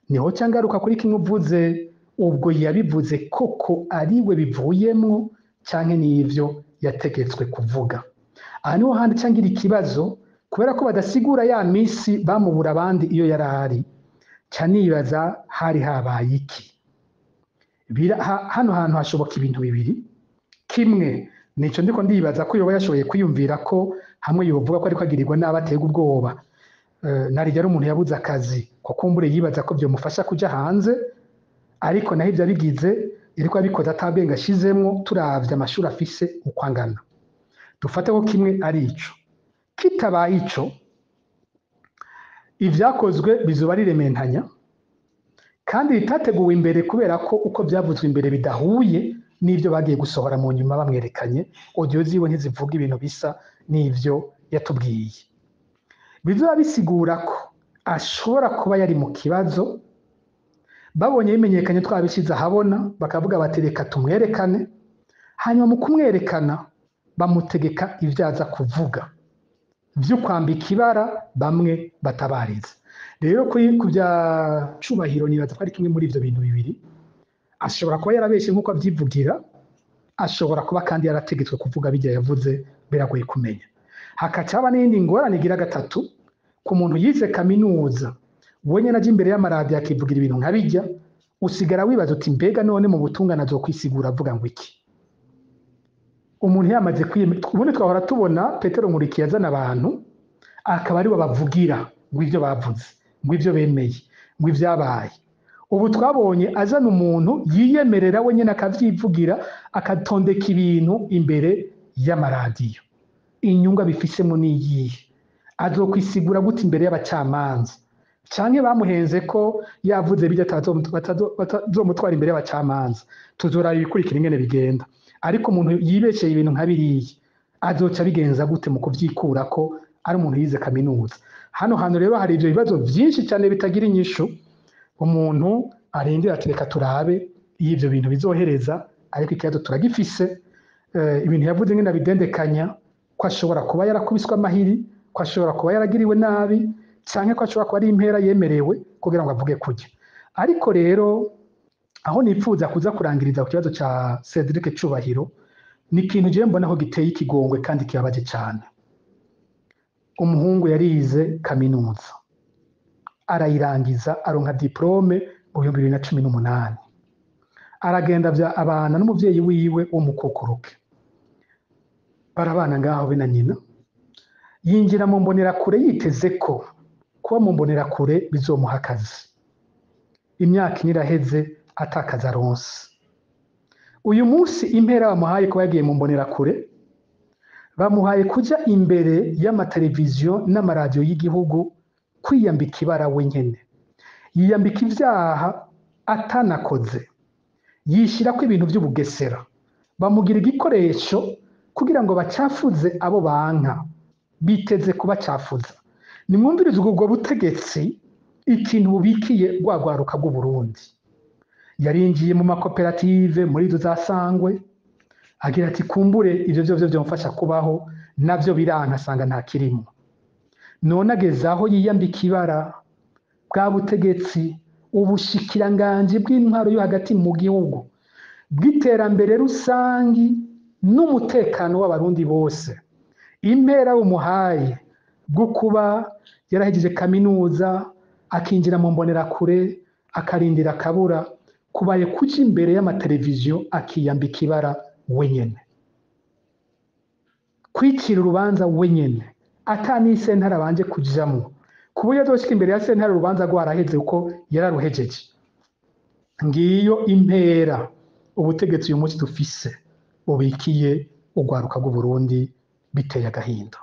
Niho cyangaruka kuri kimwe uvuze, ubwo yabivuze koko ariwe bivuyemwo canke n'ivyo yategetswe kuvuga. Aha niho handi cangira ikibazo, kubera ko badasigura ya misi bamubura abandi iyo yarari, ca nibaza hari habaye iki. Hano hantu hashoboka ibintu bibiri. Kimwe nico ndiko ndibaza ko yoba yashoboye kwiyumvira ko hamwe yovuga ko ariko agirirwa nabi aterwa ubwoba, narijya ari umuntu yabuze akazi, ko kumbure yibaza ko vyomufasha kuja hanze, ariko naho ivyo abigize yariko abikoze atabwenge ashizemwo, turavye amashuri afise uko angana. Dufate ko kimwe ari ico. Kitabaye ico, ivyakozwe bizoba ari rementanya kandi bitateguwe imbere, kubera ko uko vyavuzwe imbere bidahuye n'ivyo bagiye gusohora mu nyuma bamwerekanye. Audio ziwe ntizivuga ibintu bisa n'ivyo yatubwiye. Bizoba bisigura ko ashobora kuba yari mu kibazo, babonye bimenyekanye twabishize ahabona, bakavuga bati reka tumwerekane. Hanyuma mu kumwerekana bamutegeka ivyo aza kuvuga vyo kwambika ibara bamwe batabariza. Rero ku bya Cubahiro nibaza ko ari kimwe muri ivyo bintu bibiri. Ashobora kuba yarabeshe nk'uko avyivugira, ashobora kuba kandi yarategetswe kuvuga bijya yavuze, biragoye kumenya. Hakaca haba n'iyindi ngorane igira gatatu, ku muntu yize kaminuza we nyene aja imbere y'amaradiyo akivugira ibintu nka bijya, usigara wibaza uti mbega none mu butungane azokwisigura avuga ngo iki? Umuntu yamaze kwiyemera, ubundi twahora tubona Petero Nkurikiye azana abantu akaba aribo bavugira ngo ivyo bavuze, ngo ivyo bemeye, ngo ivyabaye. Ubu twabonye azana umuntu yiyemerera we nyene akavyivugira, akatondeka ibintu imbere y'amaradiyo. Inyungu abifisemo ni iyihe? Azokwisigura gute imbere y'abacamanza? Canke bamuhenze ko yavuze bijya batazomutwara imbere y'abacamanza? Tuzoraba ibikurikira ingene bigenda. Ariko umuntu yibesheye ibintu nka biriya azoca abigenza gute mu kuvyikurako ari umuntu yize kaminuza? Hano hantu rero hari ivyo bibazo vyinshi cyane bitagira inyishu. Umuntu arindira ati reka turabe iyo ivyo bintu bizohereza, ariko ikibazo turagifise. Ibintu yavuze ngene abidendekanya, ko ashobora kuba yarakubiswe amahiri, ko ashobora kuba yaragiriwe nabi, canke ko ashobora kuba ari impera yemerewe kugira ngo avuge kurya. Ariko rero aho nipfuza kuza kurangiriza ku kibazo ca Cedric Cubahiro, ni ikintu jewe mbona ko giteye ikigongwe kandi kibabaje cane. Umuhungu yarize kaminuza arayirangiza, aronka diplome mu 2018, aragenda abana n'umuvyeyi wiwe w'umukokoroke, barabana ngaho be na nyina. Yinjira mu mbonerakure yiteze ko kuba mu mbonerakure bizomuha akazi. Imyaka ine iraheze atakaza aronse. Uyu munsi impera bamuhaye kuba yagiye mu mbonerakure, Bamuhaye kuja imbere y'amateleviziyo n'amaradiyo y'igihugu kwiyambika ibara wenyene, yiyambika ivyaha atanakoze, yishirako ibintu vy'ubugesera, bamugira igikoresho kugira ngo bacafuze abo banka, biteze kubacafuza. Nimwumvirize ubwo butegetsi ikintu bubikiye rwa rwaruka rw'Uburundi. Yarinjiye mu makoperative muri izo za Sangwe, agira ati kumbure ivyo vyovyo vyomfasha kubaho, navyo biranka asanga nta kirimo. None ageze aho yiyambika ibara. Bwa butegetsi, ubushikiranganji bw'intwaro yo hagati mu gihugu, bw'iterambere rusangi n'umutekano w'abarundi bose, impera bumuhaye bwo kuba yarahejeje kaminuza akinjira mu mbonerakure akarindira akabura, kubaye kuja imbere y'amateleviziyo akiyambika ibara wenyene, kwicira urubanza wenyene ata n'isentare abanje kujamwo, ku buryo azoshika imbere ya sentare urubanza rwaraheze kuko yararuhejeje. Ngiyo impera ubutegetsi uyu munsi dufise bubikiye urwaruka rw'Uburundi, biteye agahinda.